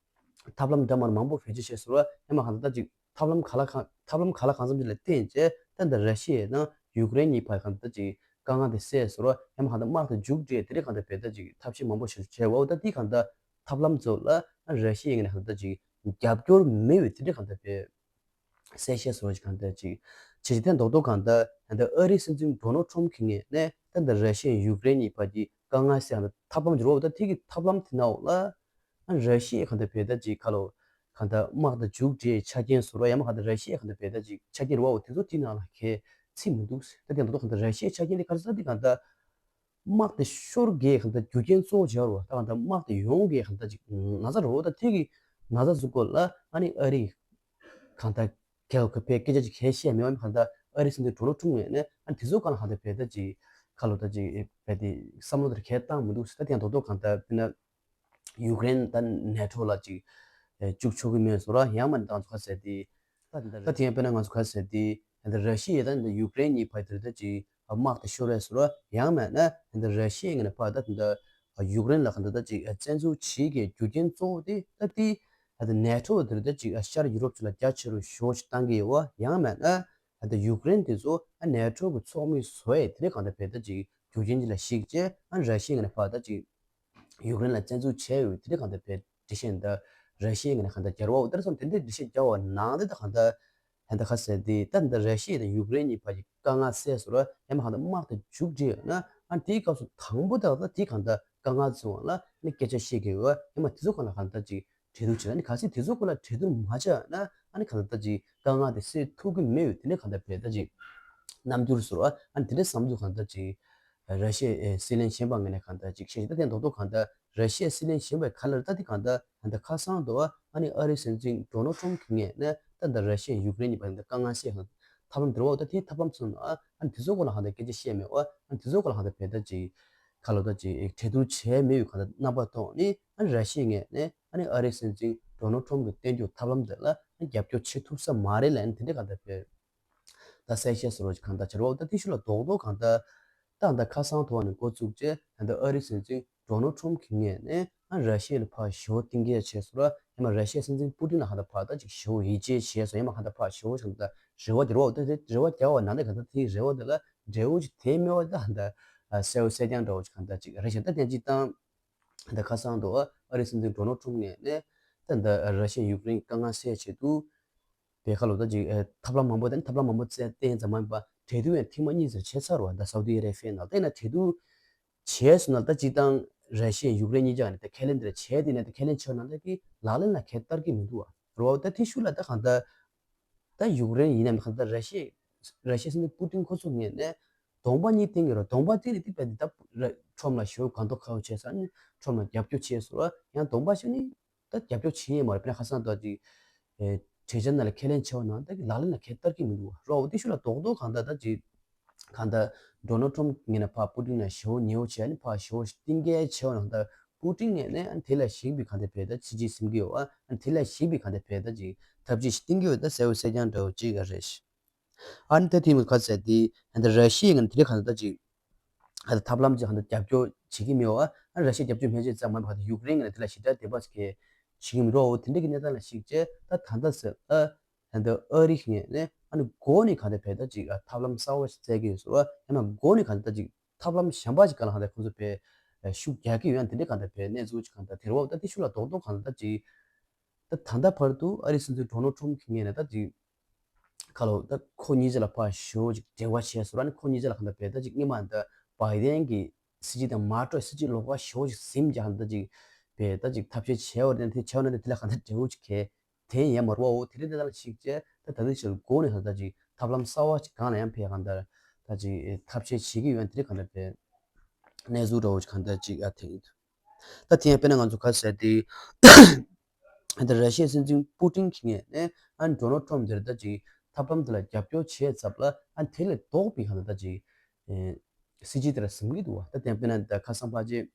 ཐབས་ལམ་འདྲ་མིན་མང་པོ་བེད་སྤྱོད་བྱས་སོང་ར། ཡང་མ་གང་ལྟར་ད་ཅིག་ཐབས་ལམ་ག་ལ་གང་ཐབས་ལམ་ག་ལ་གང་འཚམ་ཅིག་ལ་བརྟེན་བྱས་ད་ལྟ་ར་ཤི་ཡ་དང་ཡུཀ་རེན་གཉིས་བར་གང་ལྟར་ཅིག་དཀའ་ངལ་དེ་སེལ་སོང་ར། ཡང་མ་གང་ལྟར་དམག་དེ་མཇུག་སྒྲིལ་དེ་རིང་གང་ལྟར་བལ་ད་ཅིག་ཐབས་ཤེས་མང་པོ་ཞིག་བྱས་འོ་ད་དེ་གང་ལྟར་ཐབས་ལམ་ཚོ་ལ་ར་ཤི་ཡ་ངོས་ནས་གང་ལྟར་ཅིག་རྒྱབ་སྐྱོར་མེད་པའི་དེ་འདྲ་གང་ལྟར་བལ་གསལ་བཤད་སོགས་ཀྱི་གང་ལྟར་ཅིག་བྱས་ཏེ་རྡོག་རྡོག་གང་ལྟར་ད་ལྟ་ཨ་རིའི་སྲིད་འཛིན་ཌོ་ནལ་ཊམ་གྱི་ངོས་ནས་ད་ལྟ་ར་ཤི་ཡ་ཡུཀ་རེན་གཉིས་བར་གྱི་དཀའ་ངལ་སེལ་ཡག་ཐབས་ལམ་འགྱུར་བ་ད་ཐིག་གི་ཐབས་ལམ་དེ་ནའོ་ལ་ཨ་ར་ཤི་ཡ་གང་ལྟར་བལ་ད་ཅིག་ཁ་ལོ་གང་ལྟར་དམག་དང་མཇུག་སྒྲིལ་ཆ་རྐྱེན་བཟོ་ར་ཡང་མ་གང་ལྟར་ར་ཤི་ཡ་གང་ལྟར་བལ་ད་ཅིག་ཆ་རྐྱེན་རེད་བ། འོ་དེ་ཚོ་དེ་ནང་ལ་གལ་ཚིག་མི་འདུག་ད་དེ་རྡོག་རྡོག་གང་ལྟར་ར་ཤི་ཡའི་ཆ་རྐྱེན་དེ་ག་རེ་ཟེར་དེ་གང་ལྟར། དམག་དེ་ཤོར་གི་གང་ལྟར་རྒྱུ་རྐྱེན་གཙོ་བོ་བྱས་ར་བ་ད་གང་ལྟར་དམག་དེ་ཡོང་གི་གང་ལྟར་ཅིག་ན་ཚ་ར་བ་ད་ཐིག་གི་ན་ཚ་ཟུག་གོ་ལ་ཨ་ནི་ཨ་རི་གང་ལྟར། རྒྱལ་ཁབ་ཕའི་སྐད་ཆ་ཅིག་གལ་བཤད་མེད་པ་གང་ལྟར་ཨ་རི་སྲིད་འཛིན་ཌོ་ནལ་ཊམ་ངོས་ནས་ཨ་དེ་ཚོ་གང་ལ་གང་ལྟར་བལ་ད་ཅིག་ཁ་ལོ་ད་ཅིག་བལ་དེ་བསམ་བློ་དེར་གལ་བཏང་མི་འདུག་ཟེར། ད་དེ་ཡང་རྡོག་རྡོག་གང་ལྟར་དཔེར་ན་ཡུཀ་རེན་ད་ནེ་ཊོ་ལ་ཅིག་བཅུག་ཆོག་གི་མེད་བཟོ་ར་ཡང་མ་ནི་ད་ང་ཚོ་ཁ་ཟེར་དེ་ ད་དེ་ཡང་དཔེར་ན་ང་ཚོ་ག་ཟེར་དེ་ད་ར་ཤི་ཡ་དང་ཡུཀ་རེན་གཉིས་བར་དེར་ད་ཅིག་དམག་དེ་ཤོར་བས་སོ་ཡང་མེད་ན་ད་ར་ཤི་ཡ་ངོས་ནས་ཕར་ད་ད་ཡུཀ་རེན་ལ་ག་ད་ད་ཅིག་བཙན་འཛུལ་བྱེད་ཀྱི་རྒྱུ་རྐྱེན་གཙོ་བོ་དེ་ད་དེ་ད་ནེ་ཊོ་དེར་ད་ཅིག་ཤར་ཡུ་རོབ་ཚོ་ལ་རྒྱ་ཆེ་རུ་ཞེ་པོ་ཅིག་བཏང་གི་ཡོད་པ་ཡང་མེད་ན། ད་ལྟ་ཡུཀ་རེན་དེ་ཚོ་ཨ་ནེ་ཊོ་གི་ཚོགས་མི་བཟོ་ཡས་དེ་འདྲ་གང་ལྟར་བས་ད་ཅིག་རྒྱུ་རྐྱེན་ཅིག་ལ་གཞིགས་བྱས་ཨ་ར་ཤི་ཡ་ངོས་ནས་ཕར་ད་ཅིག་ཡུཀ་རེན་ལ་བཙན་འཛུལ་བྱས་ཡོད་དེ་འདྲ་གང་ལྟར་བས་འགྲེལ་བཤད་ད་ར་ཤི་ཡ་ངོས་ནས་གང་ལྟར་རྒྱག་པ་འོ་དེར་སོང་དེ་འདྲའི་འགྲེལ་བཤད་རྒྱག་པ་ནང་དེ་ད་གང་ལྟར་ད་ལྟ་ཁ་གསལ་དེ་ད་ལྟ་ར་ཤི་ཡ་དང་ཡུཀ་རེན་གཉིས་བར་གྱི་དཀའ་ངལ་སེལ་སོང་ར་ཡང་མ་གང་ལྟར་དམག་དེ་མཇུག་སྒྲིལ་ཡོད་ན་ཨ་དེའི་སྐབས་སུ་དང་པོ་ད་ད་དེ་གང་ལྟར་དཀའ་ངལ་བཟོ་བ་ལ་ནི་སྐད་ཆ་བཤད་ཀྱི་ཡོད་ཡང་མ་དེ་ཚོ་གང་ལ་གང་ལྟར་ཅིག་འབྲེལ་གཏུག་བྱས་ན་ནི་གལ་སྲིད་དེ་ཚོ་སྐོར་ལ་འབྲེལ་གཏུག་མ་བྱས་ན་ཨ་ནི་གང་ལྟར་ཅིག་དཀའ་ངལ་དེ་སེལ་ཐུབ་ཀྱི་མེད་ཡོད་དེ་ནི་གང་ལྟར་བས་ད་ཅིག་རྣམ་འགྱུར་བཟོ་བ་ཨ་ནི་དེ་འདྲའི་བསམ་ཚུལ་གང་ལྟར་ཅིག་ར་ཤི་ཡའི་སྲིད་བློན་གཞོན་པ་ངོས་ནས་གང་ལྟར་ཅིག་བཤད་ད་དེ་རྡོག་རྡོག་གང་ལྟར་ར་ཤི་ཡའི་སྲིད་བློན་གཞོན་པའི་ག་ལར་ད་དེ་གང་ལྟར་ད་ལྟ་ཁ་སང་དུ་ཨ་ནི་ཨ་རིའི་སྲིད་འཛིན་ཌོ་ནལ་ཊམ་གྱི་ངོས་ནས་ད་ལྟ་ར་ཤི་ཡ་ཡུཀ་རེན་གཉིས་བར་ད་དཀའ་ངལ་སེལ་གང་ཐབས་ལམ་དེ་རེད་བ་ད་དེའི་ཐབས་ལམ་ཚོ་ཨ་ནི་དེ་ཚོ་སྐོར་ལ་གང་ལྟར་སྐད་ཆ་བཤད་མེད་བ་ཨ་ནི་དེ་ཚོ་སྐོར་ལ་གང་ལྟར་བས་ད་ཅིག་ག་ལོ་ད་ཅིག་འབྲེལ་གཏུག་བྱས་མེད་ཡོད་གང་ལྟར་རྣམ་པ་ཐོག་ནས་ཨ་ནི་ར་ཤི་ཡའི་ངོས་ནས་ཨ་ནི་ཨ་རིའི་སྲིད་འཛིན་ཌོ་ནལ་ཊམ་གྱི་བསྟན་རྒྱུ་ཐབས་ལམ་དེ་ལ་ཨ་ནི་རྒྱབ་སྐྱོར་བྱེད་ཐུབ་ས་མ་རེད་ལབ་ཨ་ནི་དེ་འདྲ་གང་ལྟར་བས་ད་གསལ་བཤད་སོ་རོ་ཅིག་གང་ལྟར་བྱ་རོགས་ད་དེ་ཤུ་ལ་རྡོག་རྡོག་གང་ལྟར་ད་ད་ཁ་སང་ཐོག་ནས་འགོ་བཙུགས་རྗེས་ད་ཨ་རིའི་སྲིད་འཛིན་ཌོ་ནལ་ཊམ་གྱི་ངོས་ནས་ཨ་ར་ཤི་ཡ་ལ་ཕར་ཞེ་པོ་གཏིང་སྐྱེལ་བྱས་སོ་ར་ཡང་མ་ར་ཤི་ཡའི་སྲིད་འཛིན་པུ་ཏིན་ལ་གང་ལྟར་ཕར་ད་ཅིག་ཞེ་པོ་ཡིད་ཆེས་བྱས་སོ་ཡང་མ་གང་ལྟར་ཕར་ཞེ་པོ་ཅིག་གང་ལྟར་རེ་བ་རྒྱག་རོགས་ད་དེ་རེ་བ་རྒྱག་པ་ནང་ནས་གང་ལྟར་དེའི་རེ་བ་དེ་ལ་འབྲས་བུ་ཅིག་དེ་མེད་པ་ད་གང་ལྟར་གསལ་པོ་གསལ་རྐྱང་འདྲ་བོ་ཅིག་གང་ལྟར་ཅིག་རེད་ཤག་ད་དེ་ཅིག་དང་། ད་ཁ་སང་དུ་ཨ་རིའི་སྲིད་འཛིན་ཌོ་ནལ་ཊམ་ངོས་ནས་ད་ད་ར་ཤི་ཡ་ཡུཀ་རེན་དཀའ་ངལ་སེལ་ཆེད་དུ་བས་ཁ་ལོ་ད་ཅིག་ཐབས་ལམ་མང་པོ་དང་ཐབས་ལམ་མང་པོ་བཙལ་བསྟན་ཙམ་མ་ཡིན་པ་འབྲེལ་གཏུག་ཡང་ཐེངས་མ་གཉིས་ཙམ་བྱས་ཚར་བ་ད་སའུ་ཏི་ཨ་རེ་བྷི་ཡའི་ནང་ད་ཡིན་ན་འབྲེལ་གཏུག་བྱས་སོང་ན་ད་སྤྱིར་བཏང་ར་ཤི་ཡ་ཡུཀ་རེན་གཉིས་ཆ་ནས་ད་ཁས་ལེན་དེ་འདྲ་བྱས་དེ་ནས་ད་ཁས་ལེན་བྱས་ན་ད་ཀི་ལག་ལེན་ལ་ཁས་བསྟར་གི་མི་འདུག་བ་རོ་ད་དེ་ཤུ་ལ་ད་གང་ལྟར། ད་ཡུཀ་རེན་ཡིན་ནམ་གང་ལྟར་ར་ཤི་ཡ་ར་ཤི་ཡ་སྲིད་འཛིན་པུ་ཏིན་ཁོ་ཚོ་ངོས་ནས་གདོང་པ་གཉིས་བསྟན་གྱི་རེད། གདོང་པ་བསྟན་ནས་དེ་བས་ད་ཊམ་ལ་ཞེ་པོ་གང་ཐུབ་ཁ་བོ་བྱས་ས་ནི་ཊམ་ལ་རྒྱབ་སྐྱོར་བྱས་སོང་ཡང་གདོང་པ་ཞིག་ནི་ད་རྒྱབ་སྐྱོར་བྱེད་ཡས་མ་རེད། དཔེར་ན་ཁ་སང་ད་ཅིག་གྲོས་འཆར་ནང་ལ་ཁས་ལེན་བྱས་པ་ནང་ད་ལག་ལེན་ལ་ཁས་བསྟར་གྱི་མི་འདུག་བ་རོ། དེ་ཤུ་ལ་རྡོག་རྡོག་གང་ལྟར་ད་ཅིག་གང་ལྟར་ཌོ་ནལ་ཊམ་ངོས་ནས་ཕར་པུ་ཏིན་ལ་ཞེ་པོ་ཉེ་བོ་བྱས་ནི་ཕར་ཞེ་པོ་གཏིང་སྐྱེལ་བྱས་པ་ནང་ད་པུ་ཏིན་ངོས་ནས་ཨ་ནི་དེ་ལ་གཞིགས་པའི་གང་ལྟར་བས་ད་ཕྱི་རྒྱལ་སེམས་ཀྱི་ཡོད་ཨ་ནི་དེ་ལ་གཞིགས་པའི་གང་ལྟར་བས་ད་ཅིག་ཐབས་ཇུས་ཤིག་བཏིང་གི་ཡོད་ད་གསལ་པོ་གསལ་རྐྱང་འདྲ་བོ་ཅིག་ག་རེད། ཨ་ནི་ད་དེ་མི་ག་ཚད་དེ་ཨ་ནི་ར་ཤི་ཡ་ངོས་ནས་དེ་ལ་གང་ལྟར་ད་ཅིག་ཨ་ད་ཐབས་ལམ་ཅིག་གང་ལྟར་རྒྱབ་སྐྱོར་བྱེད་ཀྱི་མེད་པ་ཨ་ནི་ར་ཤི་ཡ་རྒྱབ་སྐྱོར་མེད་ཅེས་ཙམ་མ་ཡིན་པར་ད་ཡུཀ་རེན་ངོས་ནས་དེ་ལ་ཞེ་དྲག་དད་པ་ཅིག་གས་བྱེད་ཀྱི་མི་འདུག་བ་འོ་དེ་འདྲ་གི་གནས་སྟངས་ལ་གཞིགས་བྱས་ད་ད་ལྟ་ཟེར་ཨ། ད་ལྟ་ཨ་རི་ངོས་ནས་ཨ་ནི་འགོ་ནས་གང་ལྟར་བས་ད་ཅིག་ཨ་ཐབས་ལམ་གསར་བ་ཞིག་བཙལ་གྱི་ཡོད་ཟེར་བ་ཡང་ན་འགོ་ནས་གང་ལྟར་ད་ཅིག་ཐབས་ལམ་གཞན་པ་ཞིག་གང་ལ་གང་ལྟར་ཁོང་ཚོ་བས་ཤུགས་རྒྱག་གི་ཡོད་ཡང་དེ་འདྲའི་གང་ལྟར་བས་གནས་ཚུལ་ཅིག་གང་ལྟར་དེ་རེད་བ། ད་དེ་ཤུགས་ལ་རྡོག་རྡོག་གང་ལྟར་ད་ཅིག་ད་ད་ལྟ་བར་དུ་ཨ་རིའི་སྲིད་འཛིན་ཌོ་ནལ་ཊམ་གྱི་ངོས་ནས་ད་ཅིག་ཁ་ལོ་ད་ཁོ་གཉིས་ཆ་ལ་ཕར་ཞེ་པོ་ཅིག་འབྲེལ་བ་བྱས་ཟེར་བ་ནི་ཁོ་གཉིས་ཆ་ལ་གང་ལྟར་བས་ད་ཅིག་སྔོན་མ་ད་བྷའི་ཌེན་གྱི་སྲིད་སྤྱི་དང་མ་གཏོགས་སྲིད་སྤྱི་ལོགས་ཀ་ཞེ་པོ་ཅིག་ཟིན་རྒྱག་ད་ཅིག་བས་ད་ཅིག་ཐབས་ཤེས་བྱས་བ་རེད་དེ་བྱས་བ་ན་དེ་ལ་གང་ལྟར་འབྲེལ་བ་ཅིག་གས། དེ་ཡང་མ་རུ་བའོ་དེ་རིང་དེ་དག་ལ་གཞིགས་བྱས་ད་ད་ལྟ་ཕྱིར་འགོ་ནས་ད་ལྟ་ཅིག་ཐབས་ལམ་གསར་བ་ཅིག་གང་ལ་ཡང་ཕེ་གང་ལྟར་ད་ཅིག་ཐབས་ཤེས་བྱེད་ཀྱི་ཡོད་དེ་གང་ལྟར་ཕེ་གནས་ཚུལ་འདྲ་བོ་ཅིག་གང་ལྟར་ཅིག་ཨ་ཐེངས་ད་དེ་ཡང་དཔེར་ན་ང་ཚོ་ག་ཟེར་ཏེ་ད་ར་ཤི་ཡའི་སྲིད་འཛིན་པུ་ཏིན་གྱི་ངོས་ནས་ཨ་ཌོ་ནལ་ཊམ་དེར་ད་ཅིག་ཐབས་ལམ་དེ་ལ་རྒྱབ་སྐྱོར་བྱས་ཚབ་ལ་ཨ་དེ་ལས་ལྡོག་པའི་གང་ལྟར་ད་ཅིག་སྲིད་ཇུས་དེ་ལ་ཟིན་གྱི་འདུག་བ། ད་དེ་ཡང་དཔེར་ན་ད་ཁ་སང་ཕལ་ཆེར།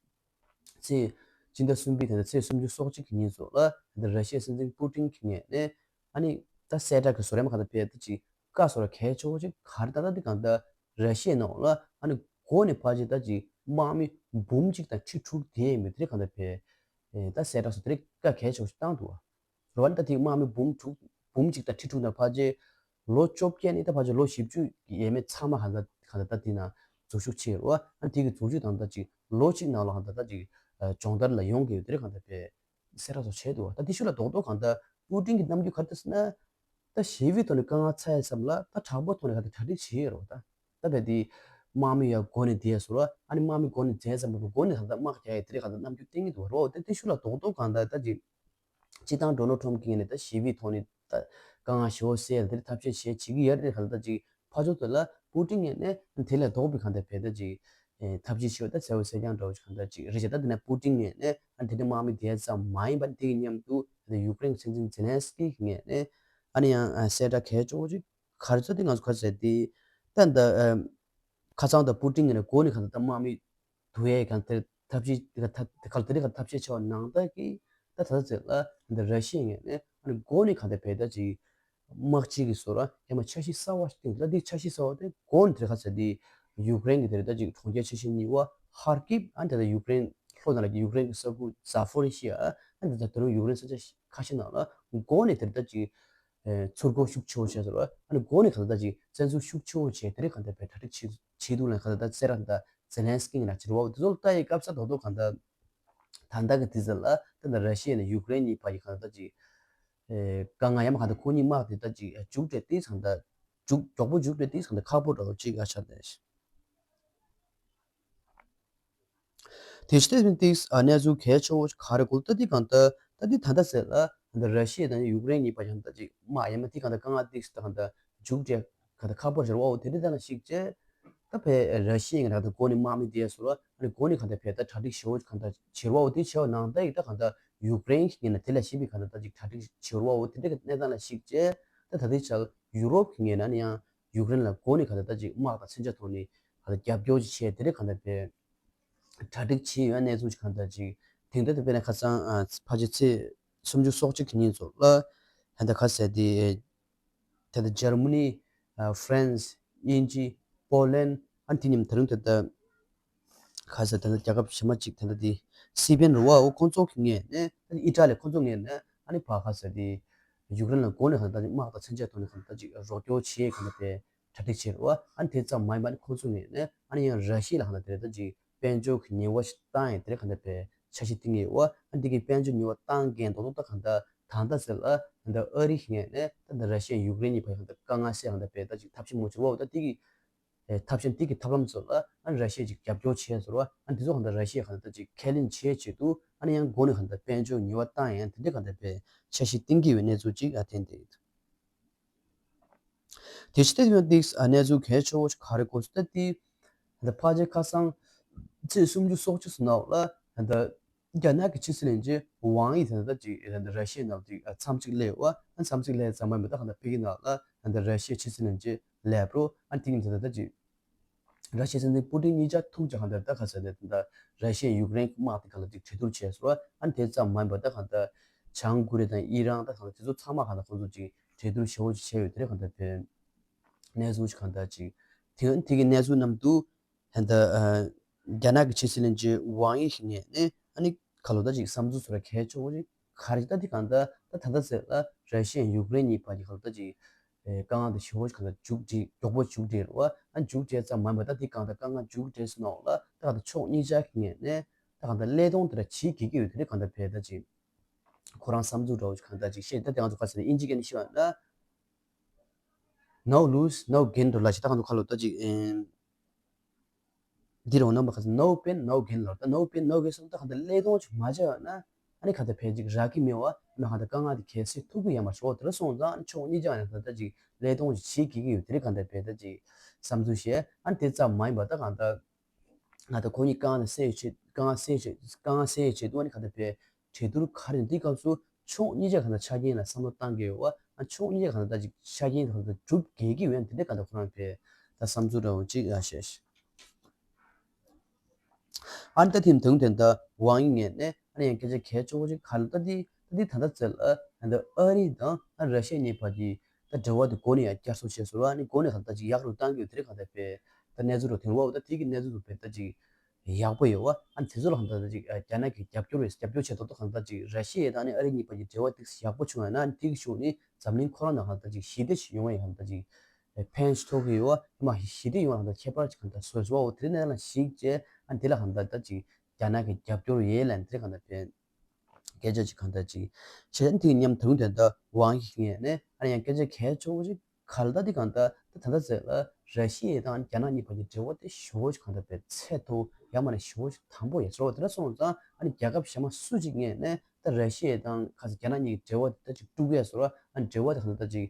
ཚེས་སྤྱི་ཟླ་གསུམ་པའི་དེ་ནས་ཚེས་སུམ་ཅུ་སོ་གཅིག་གི་ཉིན་སོགས་ལ་འདི་ར་ཤི་ཡའི་སྲིད་འཛིན་པུ་ཏིན་གྱི་ངོས་ནས་ཨ་ནི་ད་གསལ་བསྒྲགས་ཀྱི་བཟོ་རིམ་ག་ད་བས་ད་ཅིག་བཀའ་སོགས་ལ་གལ་ཆེ་བོ་ཅིག་ག་རེ་ད་ད་འདི་གང་ལྟར་ར་ཤི་ཡའི་ནང་ལ་ཨ་ནི་འགོ་ནས་ཕལ་ཆེར་ད་ཅིག་དམག་མི་འབུམ་གཅིག་དང་ཁྲི་དྲུག་དེ་མི་དེ་གང་ལྟར་བས་ད་གསལ་བསྒྲགས་སོགས་དེ་རིགས་བཀའ་གལ་ཆེ་བོ་ཞིག་བཏང་འདུག་བ། རེད་བ། ད་ཐེངས་དམག་མི་འབུམ་དྲུག་འབུམ་གཅིག་དང་ཁྲི་དྲུག་དང་ཕལ་ཆེར་ལོ་བཅོ་བརྒྱད་ནས་ད་ཕལ་ཆེར་ལོ་བཞི་བཅུ་ཡས་མས་ཚང་མ་གང་ལྟར་གང་ལྟར་ད་དེ་ན་འཛུལ་ཞུགས་བྱས་རེད་བ། ཨ་དེ་གི་འཛུལ་ཞུགས་དང་ད་ཅིག་ལོ་གཅིག་ནང་ལ་གང་ལྟར་ད་ཅིག་སྦྱོང་བརྡར་ལ་ཡོང་གི་ཡོད་དེ་རེད་གང་ལྟར་བས་གསལ་བསྒྲགས་སོགས་བྱས་འདུག་བ། ད་དེ་ཤུགས་ལ་རྡོག་རྡོག་གང་ལྟར་པུ་ཏིན་གྱི་རྣམ་འགྱུར་ག་རེ་ཟེར་ན་ད་ཞི་བའི་ཐོག་ནས་དཀའ་ངལ་ཚ་ཡས་ཙམ་ལ་ད་དྲག་པོའི་ཐོག་ནས་གང་ལྟར་གྲ་སྒྲིག་བྱེད་ཡོད་རེད་བ། ད་ད་བས་དེ་དམག་མི་ཡ་འགོ་ནས་བསྡད་ཡས་སོ་ར་ཨ་ནི་དམག་མི་འགོ་ནས་བསྡད་ཙམ་པ་འགོ་ནས་གང་ལྟར་དམག་རྒྱག་ཡས་དེ་རེད་གང་ལྟར་རྣམ་འགྱུར་བསྟན་གྱི་འདུག་བ་རེད་བ། ད་དེ་ཤུགས་ལ་རྡོག་རྡོག་གང་ལྟར་ད་ཅིག་སྤྱི་བཏང་ཌོ་ནལ་ཊམ་གྱི་ངོས་ནས་ད་ཞི་བའི་ཐོག་ནས་ད་དཀའ་ངལ་ཞེ་པོ་སེལ་དེར་ཐབས་ཤེས་བྱེད་བྱེད་ཀྱི་ཡོད་རེད་གང་ལྟར་ཅིག་ཕར་ཕྱོགས་དེ་ལ་པུ་ཏིན་ངོས་ནས་དེ་ལས་ལྡོག་པའི་གང་ལྟར་བས་ད་ཅིག་ཐབས་ཤེས་བྱེད་པ་ད་གསལ་པོ་གསལ་རྐྱང་འདྲ་བོ་ཞིག་གང་ལྟར་ཅིག་རེད་བྱས། ད་དེ་ནས་པུ་ཏིན་ངོས་ནས་ཨ་དེ་འདྲ་དམག་མི་དེ་ཙམ་མ་ཡིན་པ་དེ་གི་མཉམ་དུ་ད་ཡུཀ་རེན་སྲིད་འཛིན་ཛེ་ལན་སི་ཀི་ངོས་ནས་ཨ་ནི་ཡང་གསལ་བསྒྲགས་གལ་ཆེ་བོ་ཅིག་ག་རེ་ཚོ་དེ་ང་ཚོ་ག་རེ་ཟེར་དེ་ད་ད་ཁ་སང་ད་པུ་ཏིན་ངོས་ནས་འགོ་ནས་གང་ལྟར་དམག་མི་བསྡུ་ཡས་གང་ལྟར་ཐབས་ཤེས་དེ་ག་ཐབས་དེ་ག་ལ་དེ་རིགས་ག་ཐབས་ཤེས་བྱས་པ་ནང་ལྟར་གྱི་ད་ད་ལྟ་ཚེ་ལ་འདི་ར་ཤི་ཡའི་ངོས་ནས་ཨ་ནི་འགོ་ནས་གང་ལྟར་བས་ད་ཅིག་ དམག་སྤྱི་གི་ཟུར་ཡང་མ་འཆར་གཞི་གསར་བ་ཞིག་བཏིང་། ད་འདི་འཆར་གཞི་གསར་བ་དེ་འགོ་ནས་དེ་ག་ཟེར་དེ་ཡུཀ་རེན་གྱི་དེ་རེད། ད་ཅིག་གྲོང་ཁྱེར་ཆེ་ཤོས་གཉིས་པ་ཧར་ཀིབ། ཨ་ནི་དེ་ད་ཡུཀ་རེན་ལྷོ་ནང་ལ་ཡུཀ་རེན་གྱི་ས་ཁུལ་ཛ་ཕོ་རི་ཤི་ཡ། ཨ་ནི་ད་ད་རུང་ཡུཀ་རེན་ས་ཆ་ཁ་ཤས་ནང་ལ་འགོ་ནས་དེ་རེད། ད་ཅིག་ཚུར་རྒོལ་ཤུགས་ཆེ་བོ་བྱས་ཟེར་བ། ཨ་ནི་འགོ་ནས་ག་ད་ད་ཅིག་བཙན་འཛུལ་ཤུགས་ཆེ་བོ་བྱས། དེ་རེད། ག་ད་དཔེ་གྲ་སྒྲིག་བྱེད་བྱེད་འདུག་ལ། ག་ད་ད་སེ་ར་ད་ཛེ་ལན་སི་ཀི་ང་ལ་བྱེད་རོགས་དེ་ཚོ་ལ་ལྟ་ཡི་སྐབས་ས་རྡོག་རྡོག་ག་ད། ད་ལྟ་གི་དུས་ཚོད་ལ་ད་ལྟ་ར་ཤི་ཡ་ནས་ཡུཀ་རེན་གཉིས་བར་གྱི་གང་ལྟར་ཅིག་ཨེ་དཀའ་ངལ་ཡང་མ་གང་ལྟར་ཁོ་གཉིས་དམག་དེ་ད་ཅིག་མཇུག་སྒྲིལ་ཏེ་ཚང་ད་མཇུག་མགྱོགས་པོ་མཇུག་སྒྲིལ་ཏེ་ཚང་ད་ཁག་པོ་འདྲ་བོ་ཅིག་ཨ་ཆགས་ཏེ། དེ་ཕྱི་དེ་ཏིག་ཨ་གནས་ཚུལ་གལ་ཆེ་བོ་ག་རེ་གོ་ད་དེ་གང་ལྟར་ད་དེ་ད་ལྟ་ཟེར་ལ་ད་ལྟ་ར་ཤི་ཡ་དང་ཡུཀ་རེན་གཉིས་བར་གྱི་གང་ལྟར་ཅིག་དམག་ཡང་མ་དེ་གང་ལྟར་དཀའ་ངལ་ཏིག་ད་གང་ལྟར་མཇུག་སྒྲིལ་གང་ལྟར་ཁག་པོ་ཞིག་རེད་བ། འོ་དེ་འདྲ་ད་ན་ཞིག་བྱས། ད་ཕེ་ར་ཤི་ཡ་ང་ད་གོ་ནི་དམག་མི་དེ་སོ་ལ་ཨ་ནི་གོ་ནི་གང་ལྟར་ཕེ་ད་གྲ་སྒྲིག་ཞེ་བོ་གང་ལྟར་བྱེད་རོགས་འོ་དེ་བྱས་པ་ནང་ད་ཡིག་ད་གང་ལྟར་ཡུཀ་རེན་གྱི་ངོས་ནས་དེ་ལ་ཤེས་པའི་གང་ལྟར་ད་ཅིག་གྲ་སྒྲིག་བྱེད་རོགས་འོ་དེ་འདྲ་གི་གནས་སྟངས་ལ་ཞིག་བྱས། ད་ད་ལྟའི་ཆར་ཡུ་རོབ་ཀྱི་ངོས་ནས་ནི་ཡང་ཡུཀ་རེན་ལ་གོ་ནི་གང་ལྟར་ད་ཅིག་དམག་དང་མཚོན་ཆ་ཐོག་ནས་གང་ལྟར་རྒྱབ་སྐྱོར་ཅིག་བྱས། དེ་འདྲ་གང་ལྟར་ཕེ་གྲ་སྒྲིག་བྱས་ཡོད་གནས་ཚུལ་ཅིག་གང་ལྟར་ཅིག་དེང་དུས་དེ་དཔེར་ན་ཁ་སང་ཕལ་ཆེར་ཚེས་སུམ་ཅུ་སོ་གཅིག་གི་ཉིན་ཚོ་ལ་ད་ལྟ་ག་ཟེར་དེ། ད་ལྟ་འཇར་མ་ནི། ཨ་ཧྥ་རན་སི། དབྱིན་ཇི། པོ་ལན། ཨ་ནི་དེ་མཉམ་ད་རུང་ད་ལྟ་ག་ཟེར་ད་ལྟ་རྒྱལ་ཁབ་གཞན་མ་གཅིག་ད་ལྟ་དེ་སི་པེན་རེད་བ། འོ་ཁོང་ཚོ་གི་ངོས་ནས་ད་ལྟ་ཨི་ཊ་ལི་ཁོང་ཚོ་ངོས་ནས་ཨ་ནི་ཕར་ག་ཟེར་དེ་ཡུཀ་རེན་ལ་གོ་ནས་གང་ལྟར་དམག་དང་མཚོན་ཆ་ཐོག་ནས་གང་ལྟར་ཅིག་རོགས་སྐྱོར་བྱེད་གང་ལྟར་ཕེ་གྲ་སྒྲིག་བྱེད་རེད་བ། ཨ་ནི་དེ་ཙམ་མ་ཡིན་པ་ཨ་ནི་ཁོང་ཚོ་ངོས་ནས་ཨ་ནི་ཡང་ར་ཤི་ཡ་ལ་གང་ལྟར་དེ་རེད། ད་ཅིག་དཔལ་འབྱོར་གྱི་ཉེས་པ་ཞིག་བཏང་ཡང་དེ་རེད། གང་ལྟར་ཕེ་འཆར་གཞི་བཏིང་གི་ཡོད་བ། ཨ་འདི་གི་དཔལ་འབྱོར་ཉེས་པ་བཏང་མཁན་རྡོག་རྡོག་ད་གང་ལྟར་ད་ལྟ་ཟེར་ལ་ད་ལྟ་ཨ་རི་གི་ངོས་ནས་ད་ལྟ་ར་ཤི་ཡ་ཡུཀ་རེན་གཉིས་བར་གང་ལྟར་དཀའ་ངལ་སེལ་གང་ལྟར་ཕེ་ད་ཅིག་ཐབས་ཤེས་མང་པོ་བྱེད་རོགས་འོ་ད་འདི་གི་ཨེ་ཐབས་ཤེས་འདི་གི་ཐབས་ལམ་ཚོ་ལ་ཨ་ནི་ར་ཤི་ཡ་ཅིག་རྒྱབ་སྐྱོར་བྱས་ཟེར་བ། ཨ་འདི་ཚོ་གང་ལྟར་ར་ཤི་ཡ་གང་ལྟར་ཅིག་ཁས་ལེན་བྱས་བྱེད་དུ་ཨ་ནི་ཡང་འགོ་ནས་གང་ལྟར་དཔལ་འབྱོར་ཉེས་པ་བཏང་ཡང་དེ་འདྲ་གང་ལྟར་ཕེ་འཆར་གཞི་བཏིང་གི་ཡོད་གནས་ཚུལ་ཅིག་ཨ་ཐོན་བསྡད་ཡོད། དེ་ཕྱི་དེ་ཡང་ཏིག་ཨ་གནས་ཚུལ་གལ་ཆེ་བོ་ཞིག་ག་རེ་གོ་སོང་ད་དེ། ད་ཕལ་ཆེར་ཁ་སང་ཚེས་སུམ་ཅུ་སོ་གཅིག་ཚོ་ནང་ལ་ད་རྒྱ་ནག་གི་ཕྱི་སྲིད་བློན་ཆེན་ཝང་ཡི་ད་ད་ཅིག་ད་ར་ཤི་ཡའི་ནང་ཅིག་མཚམས་གཅིག་སླེབས་བ། མཚམས་གཅིག་སླེབས་ཙམ་མ་ཡིན་པ་ད་གང་ལྟར་ཕ་གི་ནང་ལ་ད་ར་ཤི་ཡའི་ཕྱི་སྲིད་བློན་ཆེན་ལེབ་རོ་ཨ་དེ་གཉིས་ད་ད་ཅིག་ར་ཤི་ཡའི་སྲིད་འཛིན་པུ་ཏིན་གཉིས་ཆ་ཐུག་ཅིག་གང་ལྟར་ད་ག་ཟེར་ནས་ད་ར་ཤི་ཡ་ཡུཀ་རེན་དམག་དེ་གང་ལ་ཅིག་གྲོས་བསྡུར་བྱས་སོང་། ཨ་དེ་ཙམ་མ་ཡིན་པ་ད་གང་ལྟར་བྱང་ཀོ་རི་ཡ་དང་ཨི་རན་ད་གང་ལྟར་དེ་ཚོ་ཚང་མ་གང་ལྟར་ཁོང་ཚོ་ཅིག་གྲོས་བསྡུར་ཞེ་བོ་ཅིག་བྱས་ཡོད་དེ་རེད། གང་ལྟར་དེ་གནས་ཚུལ་ཅིག་གང་ལྟར་ཅིག་དེ་དེ་གི་གནས་ཚུལ་ནང་དུ་ད་ལྟ་རྒྱ་ནག་གི་ཕྱི་སྲིད་བློན་ཆེན་ཝང་ཡི་ཞིག་ངོས་ནས་ཨ་ནི་ཁ་ལོ་ད་ཅིག་བསམ་ཚུལ་ཚོ་ར་གལ་ཆེ་བོ་ཅིག་ག་རེ་ད་དེ་གང་ལྟར་ད་ད་ལྟ་ཟེར་ལ་ར་ཤི་ཡ་ཡུཀ་རེན་གཉིས་བར་གྱི་གང་ལྟར་ཅིག་ཨེ་དཀའ་ངལ་དེ་ཞེ་བོ་ཅིག་གང་ལྟར་མཇུག་སྒྲིལ་མགྱོགས་པོ་མཇུག་སྒྲིལ་རེད་བ། ཨ་མཇུག་སྒྲིལ་ཙམ་མ་ཡིན་པ་ད་དེ་གང་ལྟར་དཀའ་ངལ་མཇུག་སྒྲིལ་སོང་ནོག་ལ་ད་གང་ལྟར་ཕྱོགས་གཉིས་ཆ་གི་ངོས་ནས་ད་གང་ལྟར་སླད་སྟོང་དེ་འདྲ་བྱེད་དགོས་ཀྱི་ཡོད་དེ་རེད། གང་ལྟར་ཕེ་ད་ཅིག་ཁོ་རང་བསམ་ཚུལ་འདྲ་བོ་ཅིག་གང་ལྟར་ཅིག་བཤད་ད་དེ་ང་ཚོ་ག་ཟེར་ན་དབྱིན་ཇི་སྐད་ནས་བཤད་པ་ན། No lose, no gain འགྲོ་ལ་ཞིག་ད་གང་དུ་ཁ་ལོ་ད་ཅིག་ཨེམ། འདི་རུ་རྣམ་པ་ཁ་ཚ་no pain, no gain ལ་ད་no pain, no gain སོང་ད་གང་ད་ཀླད་སྟོང་ཅིག་མ་བྱས་པ་ན་ཨ་ནི་གང་ད་ཕལ་ཅིག་རག་གི་མེད་བ། ཨ་ནི་གང་ད་དཀའ་ངལ་དེ་གལ་སྲིད་ཐུག་གི་ཡང་མ་ཤོག་དེ་ར་སོང་ཙང་ཨ་ནི་ཕྱོགས་གཉིས་ཀྱང་ཡང་ད་ད་ཅིག་ཀླད་སྟོང་ཅིག་བྱེད་ཀྱི་ཀྱི་ཡོད་དེ་རེད། གང་ད་ཕལ་ད་ཅིག་བསམ་ཚུལ་བཤད། ཨ་ནི་དེ་ཙམ་མ་ཡིན་པ་ད་གང་ད། ང་ད་ཁོ་གཉིས་དཀའ་ངལ་སེལ་ཡོད་ཆེད་དཀའ་ངལ་སེལ་ཡོད་ཆེད་དཀའ་ངལ་སེལ་ཡོད་ཆེད་དུ་ཨ་ནི་གང་ལྟར་བས་གྲོས་བསྡུར་ག་རེ་འདི་སྐབས་སུ་ཕྱོགས་གཉིས་ཆ་གང་ལྟར་ཆ་རྐྱེན་ལ་བསམ་བློ་བཏང་གི་ཡོད་བ། ཨ་ཕྱོགས་གཉིས་ཆ་གང་ལྟར་ཅིག་ཆ་རྐྱེན་གང་ལྟར་གྲུབ་འགལ་གྱི་ཡོད་འདི་འདྲ་གང་ལྟར་ཁོ་རང་བས་ད་བསམ་ཚུལ་འདྲ་བོ་ཅིག་ཡང་བཤད་ཤག་ཨ་ནི་ད་ཐེངས་དང་དེ་འདྲ་ཝང་ཡི་ངོས་ནས་ཨ་ནི་ཡང་སྐད་ཆ་གལ་ཆེ་བོ་ཅིག་ག་ལ་ད་འདི་ད་འདི་ད་ལྟ་ཚེ་ལ་ད་ཨ་རི་དང་ཨ་ར་ཤི་ཡ་གཉིས་བར་གྱི་ད་འབྲེལ་བ་དེ་འགོ་ནས་ཡང་བསྐྱར་གསོ་བྱས་སོང་བ། ཨ་ནི་འགོ་ནས་གང་ལྟར་ཅིག་ཡག་རུ་བཏང་གི་ཡོད་དེ་རེད། གང་ལྟར་བས་ད་གནས་ཚུལ་རུ་དེ་རུ་བ་འོ་ད་དེ་གི་གནས་ཚུལ་དུ་བས་ད་ཅིག་ཡག་པོ་ཡོད་བ། ཨ་ནི་དེ་ཚོ་ལ་གང་ལྟར་ཅིག་རྒྱ་ནག་གིས་རྒྱབ་སྐྱོར་རེད། རྒྱབ་སྐྱོར་བྱས་ཐོག་ཏུ་གང་ལྟར་ཅིག་ར་ཤི་ཡ་དང་ཨ་ནི་ཨ་རི་གཉིས་བར་གྱི་འབྲེལ་བ་ཏིག་ཙམ་ཡག་པོ་བྱུང་ཡོད་ན་ཨ་ནི་དེ་གི་ཤུགས་ནི་འཛམ་གླིང་ཁོ་རང་ནང་གང་ལྟར་ཅིག་ཞི་བདེ་ཞིག་ཡོང་བ་ཡིན་གང་ལྟར་ཅིག་ཕན་ཞིག་ཐོགས་ཀྱི་ཡོད་བ། ཡང་མ་ཞི་བདེ་ཡོང་བ་གང་ལྟར་ཁྱད་པར་ཅིག་གང་ལྟར་བཟོས་སོང་བ། འོ་དེ་ནས་ལ་ཞིག་བྱས་ཨ་ནི་དེ་ལ་གང་ལྟར་ད་ཅིག་རྒྱ་ནག་གི་རྒྱབ་སྐྱོར་ཡོད་ལ་ཨ་ནི་དེ་གང་ལྟར་ཕན། སྐད་ཆ་ཅིག་གང་ལྟར་ཅིག་བྱས་ཨ་ནི་དེ་གི་མཉམ་དུ་དེ་ལྟར་ཝང་ཡི་ངོས་ནས་ཨ་ནི་ཡང་སྐད་ཆ་གལ་ཆེ་བོ་ཅིག་ག་ལ་ད་དེ་གང་ལྟར་ད་ད་ལྟ་ཟེར་ལ་ར་ཤི་ཡ་དང་རྒྱ་ནག་གཉིས་བར་གྱི་འབྲེལ་བ་དེ་ཞེ་བོ་ཅིག་གང་ལྟར་བས་ཚད་མཐོ་ཡང་མ་ནས་ཞེ་བོ་ཅིག་དམ་པོ་ཡོད་སོང་བ། དེ་འདྲ་སོང་ཙང་ཨ་ནི་རྒྱལ་ཁབ་གཞན་མ་སུ་ཅིག་ངོས་ནས་ད་ར་ཤི་ཡ་དང་ཁ་ས་རྒྱ་ནག་གཉིས་ཀྱི་འབྲེལ་བ་དེ་ད་ཅིག་དཀྲུག་ཡས་སོང་བ། ཨ་ནི་འབྲེལ་བ་དེ་གང་ལྟར་ད་ཅིག་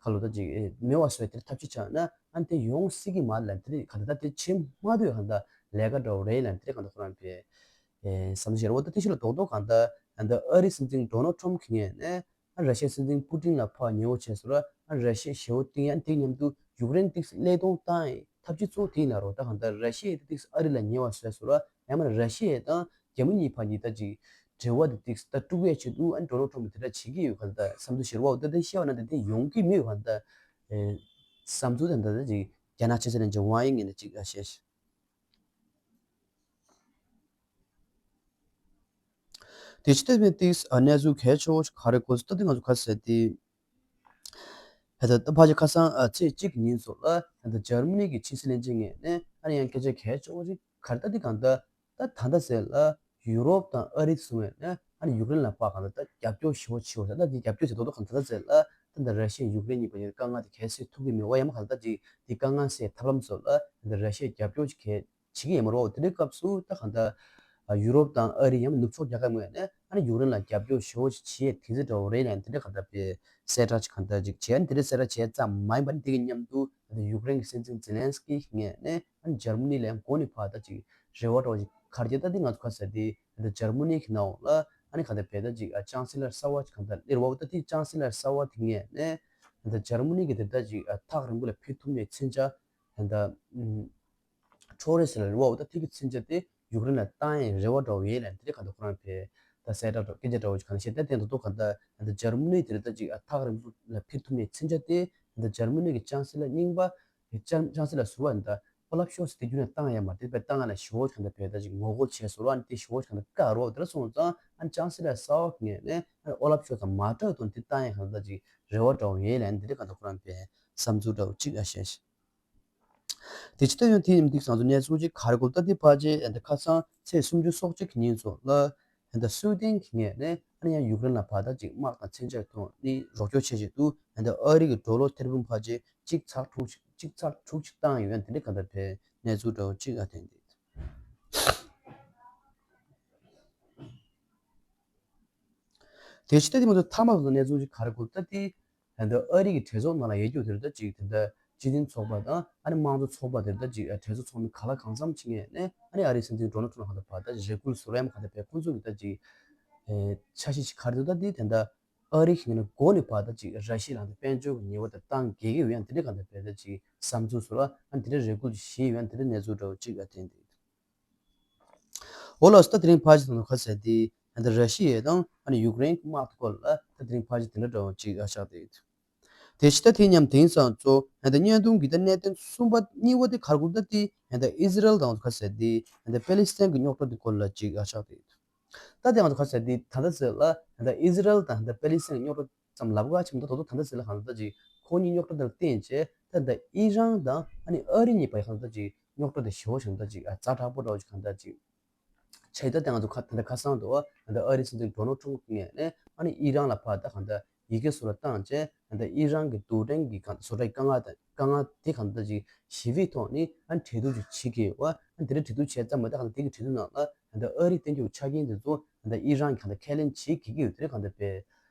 ཁ་ལོ་ད་ཅིག་མེད་པ་བཟོས་དེ་ཐབས་ཤེས་བྱས་ན་ཨ་ནི་དེ་ཡོང་སྲིད་ཀྱི་མ་རེད་ལ་དེ་གང་ལྟར་ད་དེ་བྱེད་མ་ཐུབ་ཡ་གང་ལྟར་ལས་ཀ་འདྲ་བོ་རེད་ལ་དེ་གང་ལྟར་ཁོ་རང་བས་བསམ་ཤེས་རེད་བ། ད་དེ་ཞིག་ལ་རྡོག་རྡོག་གང་ལྟར་ད་ཨ་རི་སྲིད་འཛིན་ཌོ་ནལ་ཊམ་གྱི་ངོས་ནས་ཨ་ར་ཤི་ཡའི་སྲིད་འཛིན་པུ་ཏིན་ལ་ཕར་ཉེ་བོ་བྱས་སོང་ར། ཨ་ར་ཤི་ཡ་ཞེ་བོ་གཏིང་ཡང་དེ་མཉམ་དུ་ཡུཀ་རེན་ཏིག་སླད་གཏོང་བཏང་ཡི་ཐབས་ཇུས་གཙོ་བོ་དེ་ཡིན་ན་རོ། ད་གང་ལྟར་ར་ཤི་ཡ་ཏིག་ཨ་རི་ལ་ཉེ་བ་བཟོས་སོང་ར། ཡང་མིན་ན་ར་ཤི་ཡ་དང་རྒྱ་མི་གཉིས་བར་གྱི་ད་ཅིག་ འབྲེལ་བ་དེ་ཏིག་ད་དཀྲུག་ཡས་ཆེད་དུ་ཨ་ནི་ཌོ་ནལ་ཊམ་དེ་འདྲ་བྱེད་ཀྱི་ཡོད་ག་ད་བསམ་ཚུལ་བཤད་པ་འོ་ད་དེ་བཤད་པ་ན་དེ་དེ་ཡོང་གི་མེད་ག་ད་བསམ་ཚུལ་དེ་འདྲ་ཅིག་རྒྱ་ནག་ཕྱི་སྲིད་བློན་ཆེན་ཝང་དབྱི་ངོས་ནས་ཅིག་ཨ་བཤད། དེ་ཕྱི་ལྟ་བུའི་ཏིག་ཨ་གནས་ཚུལ་གལ་ཆེ་བོ་ཞིག་ག་རེ་གོ་སོང་ད་དེ་ང་ཚོ་ག་ཟེར་དེ། ཧེ་ད་ཕལ་ཆེར་ཁ་སང་ཨ་ཚེས་གཅིག་གི་ཉིན་སོགས་ལ་ཧེ་ད་འཇར་མ་ནི་གི་ཕྱི་སྲིད་བློན་ཆེན་ངོས་ནས་ཨ་ནི་ཡང་སྐད་ཆ་གལ་ཆེ་བོ་ཞིག་ག་རེ་ད་དེ་གང་ལྟར་ད་ད་ལྟ་ཟེར་ལ་ཡུ་རོབ་དང་ཨ་རི་ཚོ་ངོས་ནས་ཨ་ནི་ཡུཀ་རེན་ལ་ཕར་གང་ལྟར་ད་རྒྱབ་སྐྱོར་ཞེ་བོ་བྱེད་འོ་ད་ད་དེ་རྒྱབ་སྐྱོར་ཟེར་ཏོག་ཏོག་གང་ད་ད་ཟེར་ལ་ད་ད་ར་ཤི་ཡ་ཡུཀ་རེན་གཉིས་བར་གྱི་དཀའ་ངལ་དེ་གལ་སེལ་ཐུབ་ཀྱི་མེད་འོ་ཡ་མ་གང་ད་ཅིག་དེ་དཀའ་ངལ་སེལ་ཐབས་ལམ་སོགས་ལ་ད་ར་ཤི་ཡ་རྒྱབ་སྐྱོར་ཞིག་གལ། བྱེད་ཀྱི་ཡོད་མ་རེད་བ། དེ་འདྲའི་སྐབས་སུ་ད་གང་ལྟར་ཡུ་རོབ་དང་ཨ་རི་ཡང་ནུབ་ཕྱོགས་རྒྱལ་ཁབ་ངོས་ནས་ཨ་ནི་ཡུཀ་རེན་ལ་རྒྱབ་སྐྱོར་ཞེ་པོ་ཞིག་བྱེད་ཡས་དེ་ཚོ་འདྲ་བོ་རེད་ལ་དེ་འདྲའི་གང་ལྟར་པའི་གསལ་བསྒྲགས་ཅིག་གང་ལྟར་ཅིག་བྱས་ནས་དེ་འདྲའི་གསལ་བསྒྲགས་བྱས་ཙམ་མ་ཡིན་པར་དེ་གི་མཉམ་དུ་ད་ལྟ་ཡུཀ་རེན་གྱི་སྲིད་འཛིན་ཛེ་ལན་སི་ཀི་ངོས་ནས་ཨ་ནི་འཇར་མ་ནི་ལ་ཡང་འགོ་ནས་ཕར་ད་ཅིག་རེ་བ་འདྲ་བོ་ཞིག་ག་རེ་བྱས་ད་དེ་ང་ཚོ་ག་ཟེར་དེ་ད་ལྟ་འཇར་མ་ནི་གི་ནང་ལ་ཨ་ནི་གང་ལྟར་བས་ད་ཅིག་ཅང་སི་ལར་གསར་བ་ཅིག་གང་ལྟར་སླེབས་པ་ད་དེ་ཅང་སི་ལར་གསར་བ་དེ་ངོས་ནས་ད་ལྟ་འཇར་མ་ནི་གི་དེ་ད་ཅིག་ཐག་རིང་པོ་ལ་ཕེབས་ཐུབ་མཁན་མཚོན་ཆ་ད་ལྟ། འཕྲོག་རེས་ཟེར་ལ་རེ་བ་འོ་ད་ཐིག་གི་ཚུན་ཆད་དེ་ཡུཀ་རེན་ལ་བཏང་ཡས་རེ་བ་འདྲ་བོ་ཡོད་ལ་དེ་རེད་ག་ད་ཁོ་རང་ཕེ་ད་གསལ་བསྒྲགས་འདྲ་སྐད་ཆ་འདྲ་བོ་ཞིག་གང་བཤད་ད་དེ་ད་དུང་ག་ད་ད་འཇར་མ་ནི་དེ་རེད་ད་ཅིག་ཐག་རིང་པོ་ལ་ཕེབས་ཐུབ་མཁན་ཚུན་ཆད་དེ་ད་འཇར་མ་ནི་གི་ཅང་སི་ལར་རྙིང་པ་གི་ཅང་ཅང་སི་ལར་ཟུར་པ་ད་ཨོ་ལབ་ཤོལ་ཚ་དེ་རྒྱུན་ནས་བཏང་ཡས་མ་དེ་པའི་བཏང་ཡས་ལ་ཞེ་བོ་གང་ད་ཕེ་ད་ཅིག་ངོ་རྒོལ་བྱས་ཟུར་པ་ནི་དེ་ཞེ་བོ་གང་ད་བཀག་རོགས་དེ་ལ་སོང་ཙང་ཨ་ཅང་སི་ལར་གསར་བ་ངོས་ནས་ཨོ་ལབ་ཤོལ་ཚ་མ་དྲག་དང་དེ་བཏང་ཡས་གང་ད་ཅིག་རེ་བ་འདྲ་བོ་ཡོད་ལ་དེ་རེད་ག་ད་ཁོ་རང་ཕེ་བསམ་ཚུལ་འདྲ་བོ་ཅིག་ཨ་བཤད་ཤིག་དེ་ཕྱི་ལྟ་ཡོང་དེ་ཡིན་དུས་ང་ཚོ་གནས་ཚུལ་ཅིག་ག་རེ་གོ་ད་དེ་ཕལ་ཆེར་ཨ་ད་ཁ་སང་ཚེས་སུམ་ཅུ་སོ་གཅིག་གི་ཉིན་སོགས་ལ་ཨ་ད་སུའེ་ཏེན་གྱི་ངོས་ནས་ཨ་ནི་ཡང་ཡུཀ་རེན་ལ་ཕར་ད་ཅིག་དམག་དང་མཚོན་ཆ་ཐོག་ནས་རོགས་སྐྱོར་བྱེད་ཆེད་དུ་ཨ་ད་ཨ་རི་གི་ཌོ་ལར་ཐེར་འབུམ་ཕལ་ཆེར་གཅིག་ཚེག་དྲུག་ཅིག་གཅིག་ཚེག་དྲུག་ཅིག་བཏང་ཡོད་ཡང་དེ་འདྲའི་ག་ད་ཕེ་གནས་ཚུལ་འདྲ་བོ་ཅིག་ཨ་ཐེན་དེ། དེ་ཕྱི་ལྟ་དེ་མ་གཏོགས་མཐའ་མ་སོང་གནས་ཚུལ་ཅིག་ག་རེ་གོ་ད་དེ། ད་ལྟ་ཨ་རི་གི་གྲོས་ཚོགས་ནང་ལ་ཡོད་རྒྱུ་དེ་རེད་ད་ཅིག་དེ་འདྲ་སྤྱི་མཐུན་ཚོགས་པ་དང་ཨ་ནི་དམངས་གཙོ་ཚོགས་པ་དེ་རེད་ད་ཅིག་གྲོས་ཚོགས་ཚོགས་མི་ག་ལ་གང་འཚམ་ཅིག་ངོས་ནས་ཨ་ནི་ཨ་རིའི་སྲིད་འཛིན་ཌོ་ནལ་ཊམ་ལ་ག་ད་ཕར་ད་རེ་སྐུལ་བཟོ་ར་ཡ་མ་ག་ད་ཕེ་ཁོང་ཚོ་གི་ད་ཅིག་འཆར་གཞི་ཅིག་ག་རེ་འདུག་ད་དེ་དེ་འདྲ་ཨ་རི་གི་ངོས་ནས་འགོ་ནས་ཕར་ད་ཅིག་ར་ཤི་ཡ་ལ་ད་དཔལ་འབྱོར་གྱི་ཉེས་པ་ད་བཏང་གི་ཡོད་ཡང་དེ་འདྲ་ག་ད་ཕེ་ད་ཅིག་བསམ་ཚུལ་བཟོ་ར་ཨ་ནི་དེ་འདྲ་རེ་སྐུལ་ཅིག་བྱས་ཡོད་ཡང་དེ་འདྲ་གནས་ཚུལ་འདྲ་བོ་ཅིག་ཨ་ཐེན་དེ། འོ་ལགས་སོ། ད་དེ་རིང་ཕལ་ཆེར་ད་ནོ་ཁ་ཟེར་དེ་ད་ར་ཤི་ཡ་དང་ཨ་ནི་ཡུཀ་རེན་གྱི་དམག་དེ་སྐོར་ལ་ད་དེ་རིང་ཕལ་ཆེར་དེ་འདྲ་འདྲ་བོ་ཅིག་ཨ་ཆགས་བསྡད་ཡོད། དེ་ཕྱི་ད་དེ་མཉམ་དེང་སང་གཙོ་ད་བརྙན་ཐུང་གི་ད་གནད་དོན་གསུམ་པ་གཉིས་པ་དེ་ག་རེ་གོ་ད་དེ་ད་ཨི་ཟི་རལ་དང་ཁ་ཟེར་དེ་ད་པེ་ལི་སི་ཐན་གྱི་རྙོག་དྲ་དེ་སྐོར་ལ་ཅིག་ཨ་ཆགས་བསྡད་ཡོད། ད་དེ་ང་ཚོ་ཁ་ཟེར་དེ་ད་ལྟ་ཟེར་ལ་ད་ཨི་ཟི་རལ་དང་ད་པེ་ལི་སི་ཐན་རྙོག་དྲ་ཙམ་ལབ་ག་ཆེ་མདོག་ད་དོ་ད་ལྟ་ཟེར་ལ་གང་ལྟར་ཅིག་ཁོང་གཉིས་རྙོག་དྲ་དེར་བརྟེན་བྱས་ད་ད་ཨི་རན་དང་ཨ་ནི་ཨ་རི་གཉིས་བར་གང་ལྟར་ཅིག་རྙོག་དྲ་དེ་ཞེ་བོ་ཞིག་གང་ལྟར་ཅིག་ཛ་དྲག་པོ་འདྲ་བོ་ཅིག་གང་ལྟར་ཅིག་ཆེ་ད་དེ་ང་ཚོ་ཁ་ད་ལྟ་ཁ་སང་དུ་ད་ཨ་རི་སྲིད་འཛིན་ཌོ་ནལ་ཊམ་གྱི་ངོས་ནས་ཨ་ནི་ཨི་རན་ལ་ཕར་ད་གང་ལྟར་ཡི་གེ་སོགས་ལ་བཏང་བྱས་ད་ལྟ་ཨི་རན་གྱི་རྡུལ་ཕྲན་གྱི་གང་བཟོ་གྲྭའི་དཀའ་ངལ་དང་དཀའ་ངལ་དེ་གང་ལྟར་ཅིག་ཞི་བའི་ཐོག་ནས་ཨ་ནི་གྲོས་བསྡུར་ཅིག་བྱེད་ཀྱི་ཡོད་པ་ཨ་ནི་དེ་འདྲ་གྲོས་བསྡུར་བྱས་ཙམ་མ་ད་གང་ལྟར་དེ་གི་གྲོས་བསྡུར་ནང་ལ་ད་ལྟ་ཨ་རིས་བཏོན་རྒྱུ་ཆ་རྐྱེན་དེ་ཚོ་ད་ལྟ་ཨི་རན་གྱིས་གང་ལྟར་ཁས་ལེན་བྱེད་ཀྱི་ཡོད་དེ་གང་ལྟར་བས།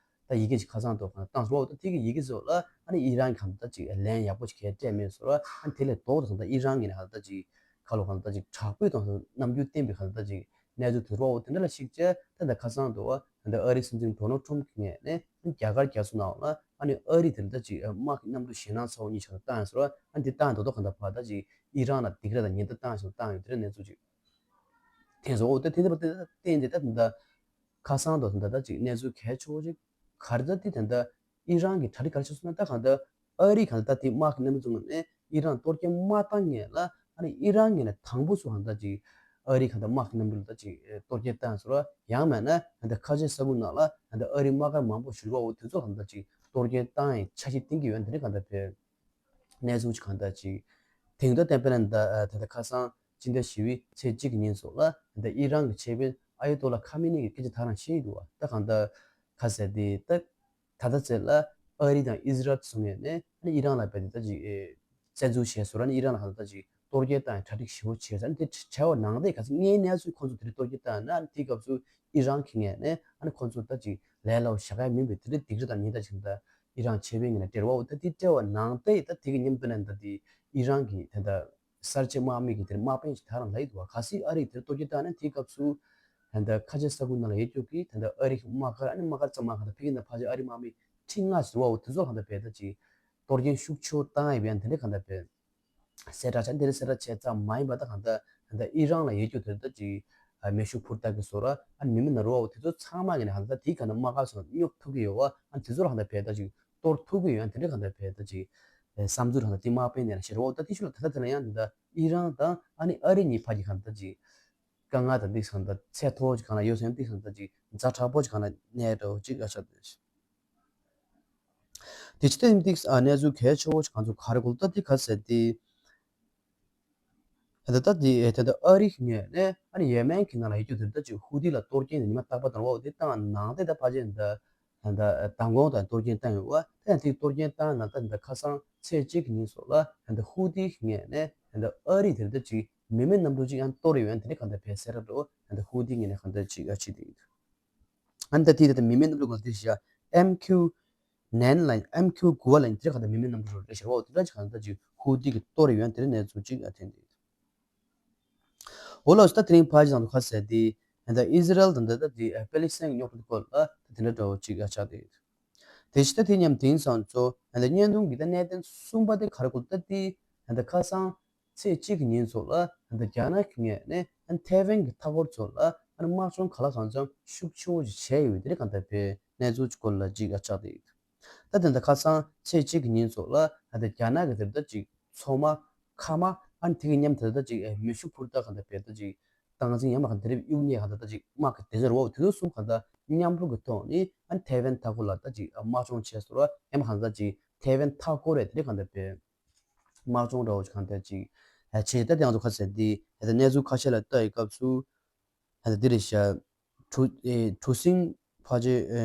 ད་ཡི་གེ་ཅིག་ཁ་སང་དུ་གང་བཏང་སོང་བ་དེ་གི་ཡི་གེ་ཚོ་ལ་ཨ་ནི་ཨི་རན་གང་ལྟར་ཅིག་ལན་ཡག་པོ་ཅིག་གས་སྤྲད་མེད་སོང་ར་ཨ་ནི་དེ་ལས་ལྡོག་ཏུ་གང་ལྟར་ཨི་རན་གྱི་ནས་གང་ལྟར་ཅིག་ཁ་ལོ་གང་ལྟར་ཅིག་དྲག་པོའི་དང་རྣམ་འགྱུར་བསྟན་པའི་གང་ལྟར་ཅིག་གནས་ཚུལ་དེ་རོ་དེ་འདྲ་ལ་ཞིག་བྱས་ད་ལྟ་ཁ་སང་དུ་བ་ད་ལྟ་ཨ་རིའི་སྲིད་འཛིན་ཌོ་ནལ་ཊམ་གྱི་ངོས་ནས་རྒྱ་གར་རྒྱ་མཚོ་ནང་ལ་ཨ་ནི་ཨ་རི་དེ་ལྟ་ཅིག་དམག་གི་གནམ་གྲུ་ཞེད་སྣང་ཚ་བོ་གཉིས་ཆགས་བཏང་སོང་ར་ཨ་ནི་དེ་བཏང་རྡོག་རྡོག་གང་ལྟར་བ་ད་ཅིག་ཨི་རན་ལ་སྡིགས་ར་དང་ཉེན་བརྡ་བཏང་ཞིང་བཏང་ཡོད་དེ་འདྲ་གནས་ཚུལ་ཅིག་ཐེངས་སོ་འོ་ད་དེ་འདྲ་བརྟེན་ཏེ་ད་ད་ཁ་སང་དུ་ད་ད་ཅིག་གནས་ཚུལ་གལ་ཆེ་བོ་ཅིག་ག་རེ་ད་དེ་ད་ད་ཨི་རན་གྱི་གྲ་སྒྲིག་ག་རེ་བྱས་སོང་ན་ད་གང་ལྟར་ཨ་རི་གང་ལྟར་ད་དེ་དམག་གི་གནམ་གྲུ་ཚོ་ནས་ཨི་རན་གཏོར་སྐྱོན་མ་བཏང་སྔོན་ལ་ཨ་ནི་ཨི་རན་ངོས་ནས་དང་པོ་སུ་གང་ལྟར་ཅིག་ཨ་རི་གང་ལྟར་དམག་གི་གནམ་གྲུ་ལ་ད་ཅིག་གཏོར་སྐྱོན་བཏང་སོང་ར་ཡང་མེད་ན་གང་ལྟར་ཁ་ཆེ་ས་ཁུལ་ནང་ལ་གང་ལྟར་ཨ་རི་དམག་སྒར་མང་པོ་བཞུགས་པ་འོ་དེ་ཚོ་གང་ལྟར་ཅིག་གཏོར་སྐྱོན་བཏང་ཡི་འཆར་གཞི་བཏིང་གི་ཡོད་འདི་འདྲ་གང་ལྟར་བས། གནས་ཚུལ་གང་ལྟར་ཅིག་དེང་དུ་བསྟན་པ་ལ་ད་ད་ལྟ་ཁ་སང་སྤྱི་ཟླ་བཞི་པའི་ཚེས་གཅིག་གི་ཉིན་སོགས་ལ་ད་ལྟ་ཨི་རན་གྱི་ཆེད་དཔོན་ཨ་ཡ་ཏོ་ལ་ཁ་མི་ནི་གི་སྐད་ཆ་ད་རང་བཤད་ཡི་འདུག་བ། ད་གང་ལྟར་ཁ་ཟེར་དེ་ད་ད་ལྟ་ཚེ་ལ་ཨ་རི་དང་ཨི་ཟི་རལ་ཚོ་ངོས་ནས་ཨ་ནི་ཨི་རན་ལ་བས་དེ་ད་ཅིག་བཙན་འཛུལ་བྱས་སོང་ར་ནི་ཨི་རན་ལ་གང་ལྟར་ཅིག་གཏོར་སྐྱོན་བཏང་ཡ་གྲ་སྒྲིག་ཞེ་པོ་བྱས་ཟེར་ནི་དེ་བྱས་པ་ནང་བཞིན་ག་ཚོད་དངོས་གནས་སུ་ཁོང་ཚོ་དེ་རིང་གཏོར་སྐྱོན་བཏང་ན་ནི་དེའི་སྐབས་སུ་ཨི་རན་གྱི་ངོས་ནས་ཨ་ནི་ཁོང་ཚོ་ད་ཅིག་ལས་སླ་བོ་བཞག་ཡ་མིན་པའི་དེ་འདྲའི་སྡིགས་ར་དང་ཉེན་བརྡ་ཅིག་ད་ཨི་རན་ཆེད་དཔོན་ངོས་ནས་སྤྲད་པ་འོ་ད་དེ་སྤྲད་པ་ནང་བཞིན་ད་དེ་གི་མཉམ་དུ་ན་ད་དེ་ཨི་རན་གྱི་ད་ལྟ་གསར་བརྗེ་དམག་མི་གི་དེར་དམག་དཔོན་ཞིག་ད་རང་ལ་ཡི་འདུག་བ། གལ་སྲིད་ཨ་རིས་དེར་གཏོར་སྐྱོན་བཏང་ན་དེའི་སྐབས་སུ་ད་ལྟ་ཁ་ཆེ་ས་ཁུལ་ནང་ལ་ཡོད་རྒྱུ་གི་ད་ལྟ་ཨ་རི་གི་དམག་སྒར་ཨ་ནི་དམག་སྒར་ཙམ་མ་གང་ལྟར་ཕ་གི་ན་ཕལ་ཆེར་ཨ་རི་དམག་མི་ཁྲི་ལྔ་ཟེར་བའོ་དེ་ཚོ་གང་ལྟར་བས་ད་ཅིག་གཏོར་སྐྱོན་ཤུགས་ཆེ་བོ་བཏང་ཡོད་པ་ཡང་དེ་འདྲ་གང་ལྟར་བས་གསལ་བསྒྲགས་བྱས་འདི་འདྲ་གསལ་བསྒྲགས་བྱས་ཙམ་མ་ཡིན་པ་ད་གང་ལྟར་ད་ལྟ་ཨི་རན་ལ་ཡོད་རྒྱུ་དེ་ད་ཅིག་ ཨ་མེ་ཤུགས་འཕུར་མདའ་གི་བཟོ་འདྲ། ཨ་མི་མེད་ན་རོ་བ་དེ་ཚོ་ཚང་མ་གི་ནས་གང་ལྟར་དེའི་གང་ལྟར་དམག་སྒར་སོགས་སྙོབ་ཐུབ་ཀྱི་ཡོད་བ། ཨ་དེ་ཚོ་ལ་གང་ལྟར་བལ་ད་ཅིག་གཏོར་ཐུབ་ཀྱི་ཡོད། ཨ་དེ་འདྲའི་གང་ལྟར་བལ་ད་ཅིག་ཨེ་བསམ་ཚུལ་གང་ལྟར་དེ་དམག་དཔོན་ནས་ལ་ཤེས་རོ་བ། ད་དེ་ཤུལ་ལ་ད་ལྟ་དེ་ལ་ཡང་འདི་ད་ཨི་རན་དང་ཨ་ནི་ཨ་རི་གཉིས་བར་གྱི་གང་ལྟར་ཅིག་དཀའ་ངལ་དང་འདི་གང་ལྟར་ཚད་མཐོ་བོ་ཅིག་གང་ལ་ཡོད་ཟེར་ན། འདི་གང་ལྟར་ཅིག་ཛ་དྲག་པོ་ཅིག་གང་ལ་གནས་འགྲོ་ཅིག་ཨ་ཆགས་འདུག་དེ་ཕྱི་ཐེངས་འདི་ཨ་གནས་ཚུལ་གལ་ཆེ་བོ་ཞིག་ང་ཚོ་ག་རེ་གོ་ལ། ད་འདི་ག་ཟེར་ཏེ། ད་ལྟ་འདི་ཨེ་ད་ལྟ་ཨ་རིའི་ངོས་ནས་ཨ་ནི་ཡེ་མེན་གྱི་ནང་ལ་ཡོད་རྒྱུ་དེ་ད་ཅིག་ཧུ་ཏི་ལ་གཏོར་སྐྱོན་དེ་ཉི་མ་རྟག་པར་བཏང་བ་དེ་བཏང་ནང་དེ་ད་ཕལ་ཆེར་ད་ད་མདང་དགོང་དང་གཏོར་སྐྱོན་བཏང་ཡོད་བ། ད་ཡང་དེ་གཏོར་སྐྱོན་བཏང་ནང་ད་ད་ཁ་སང་ཚེས་གཅིག་གི་ཉིན་སོགས་ལ་ད་ཧུ་ཏིའི་ངོས་ནས་ད་ཨ་རི་དེ་ད་ཅིག་མི་མེད་གནམ་གྲུ་ཅིག་ཡང་གཏོར་ཡོད། ཡང་དེ་འདྲ་གང་ལྟར་བལ་ཟེར་ར་འགྲོ། ད་ཧུ་ཏིའི་ངོས་ནས་གང་ལྟར་ཅིག་ཨ་ཅི་དེ་ཡིན། ཨ་ནི་ད་དེ་ད་མི་མེད་གནམ་གྲུ་གང་དེ་བཞག་ཨེམ་ཁྱུ་ནན་ལ་ཨེམ་ཁྱུ་དགུ་བ་ལ་ཡིན། དེ་གང་ལྟར་མི་མེད་གནམ་གྲུ་རེད་ཤག་བ། དེ་འདྲ་ཅིག་གང་ལྟར་ཅིག་ཧུ་ཏི་གི་གཏོར་ཡོད། དེ་འདྲ་གནས་ཚུལ་ཅིག་ཨ་ཐོན་འདུག་འོ་ལགས་སོ། ད་དེ་རིང་ཕལ་ཆེར་ང་ཚོ་ཁ་གསལ་དེ་ད་ཨི་ཟི་རལ་དང་ད་ད་དེ་པེ་ལི་སི་ཐན་གྱི་རྙོག་དྲ་དེ་སྐོར་ལ་ད་དེ་འདྲ་འདྲ་བོ་ཅིག་ཨ་ཆགས་འདུག་དེ་བཞིན་ད་དེ་མཉམ་དེང་སང་ཚོ་ད་བརྙན་ཐུང་གི་ད་གནད་དོན་གསུམ་པ་དེ་ག་རེ་གོ་ལ། ད་དེ་ད་ཁ་སང་ཚེས་གཅིག་གི་ཉིན་ཚོ་ལ་ད་རྒྱ་ནག་གི་ངོས་ནས་ཐའེ་ཝན་གྱི་མཐའ་འཁོར་ཚོ་ལ་དམག་སྦྱོང་གང་ལ་གང་འཚམ་ཤུགས་ཆེ་བོ་ཞིག་བྱས་ཡོད། དེ་རིང་གང་ལྟར་བའི་གནས་ཚུལ་སྐོར་ལ་ཅིག་ཨ་ཆགས་ཏེ་ཡོད། ད་དེ་འདྲ་ཁ་སང་ཚེས་གཅིག་གི་ཉིན་ཚོ་ལ་ད་རྒྱ་ནག་གི་དེ་འདྲ་ཅིག་མཚོ་དམག་མཁའ་དམག་ཨ་ནི་དེ་གི་མཉམ་དེ་འདྲ་ཅིག་མེ་ཤུགས་འཕུར་མདའ་གང་ལྟར་བའི་ད་ཅིག་སྟངས་འཛིན་ཡང་མ་གང་དེ་རིགས་གཡུག་ཉེས་གང་ལྟར་ད་ཅིག་དམག་གི་དེ་ཚོར་བ་དེ་ཚོ་གསུམ་གང་ལྟར་མཉམ་རུབ་ཀྱི་ཐོག་ནས་ཨ་ནི་ཐའེ་ཝན་མཐའ་འཁོར་ལ་ད་ཅིག་དམག་སྦྱོང་བྱས་སོང་ར། ཡང་མ་གང་ལྟར་ཅིག་ཐའེ་ཝན་མཐའ་འཁོར་རེད། དེ་རིང་གང་ལྟར་བའི་དམག་སྦྱོང་འདྲ་བོ་ཅིག་གང་ལྟར་ཅིག་ཨ་བྱས། ད་དེང་ཚོ་ཁ་གསལ་འདི་ད་གནས་ཚུལ་ཁ་ཤས་ལ་ལྟ་ཡི་སྐབས་སུ་ད་འདི་རེད་ཤག་གྲུ་ཨེ་གྲུ་གཟིངས་ཕལ་ཆེར་ཨེ་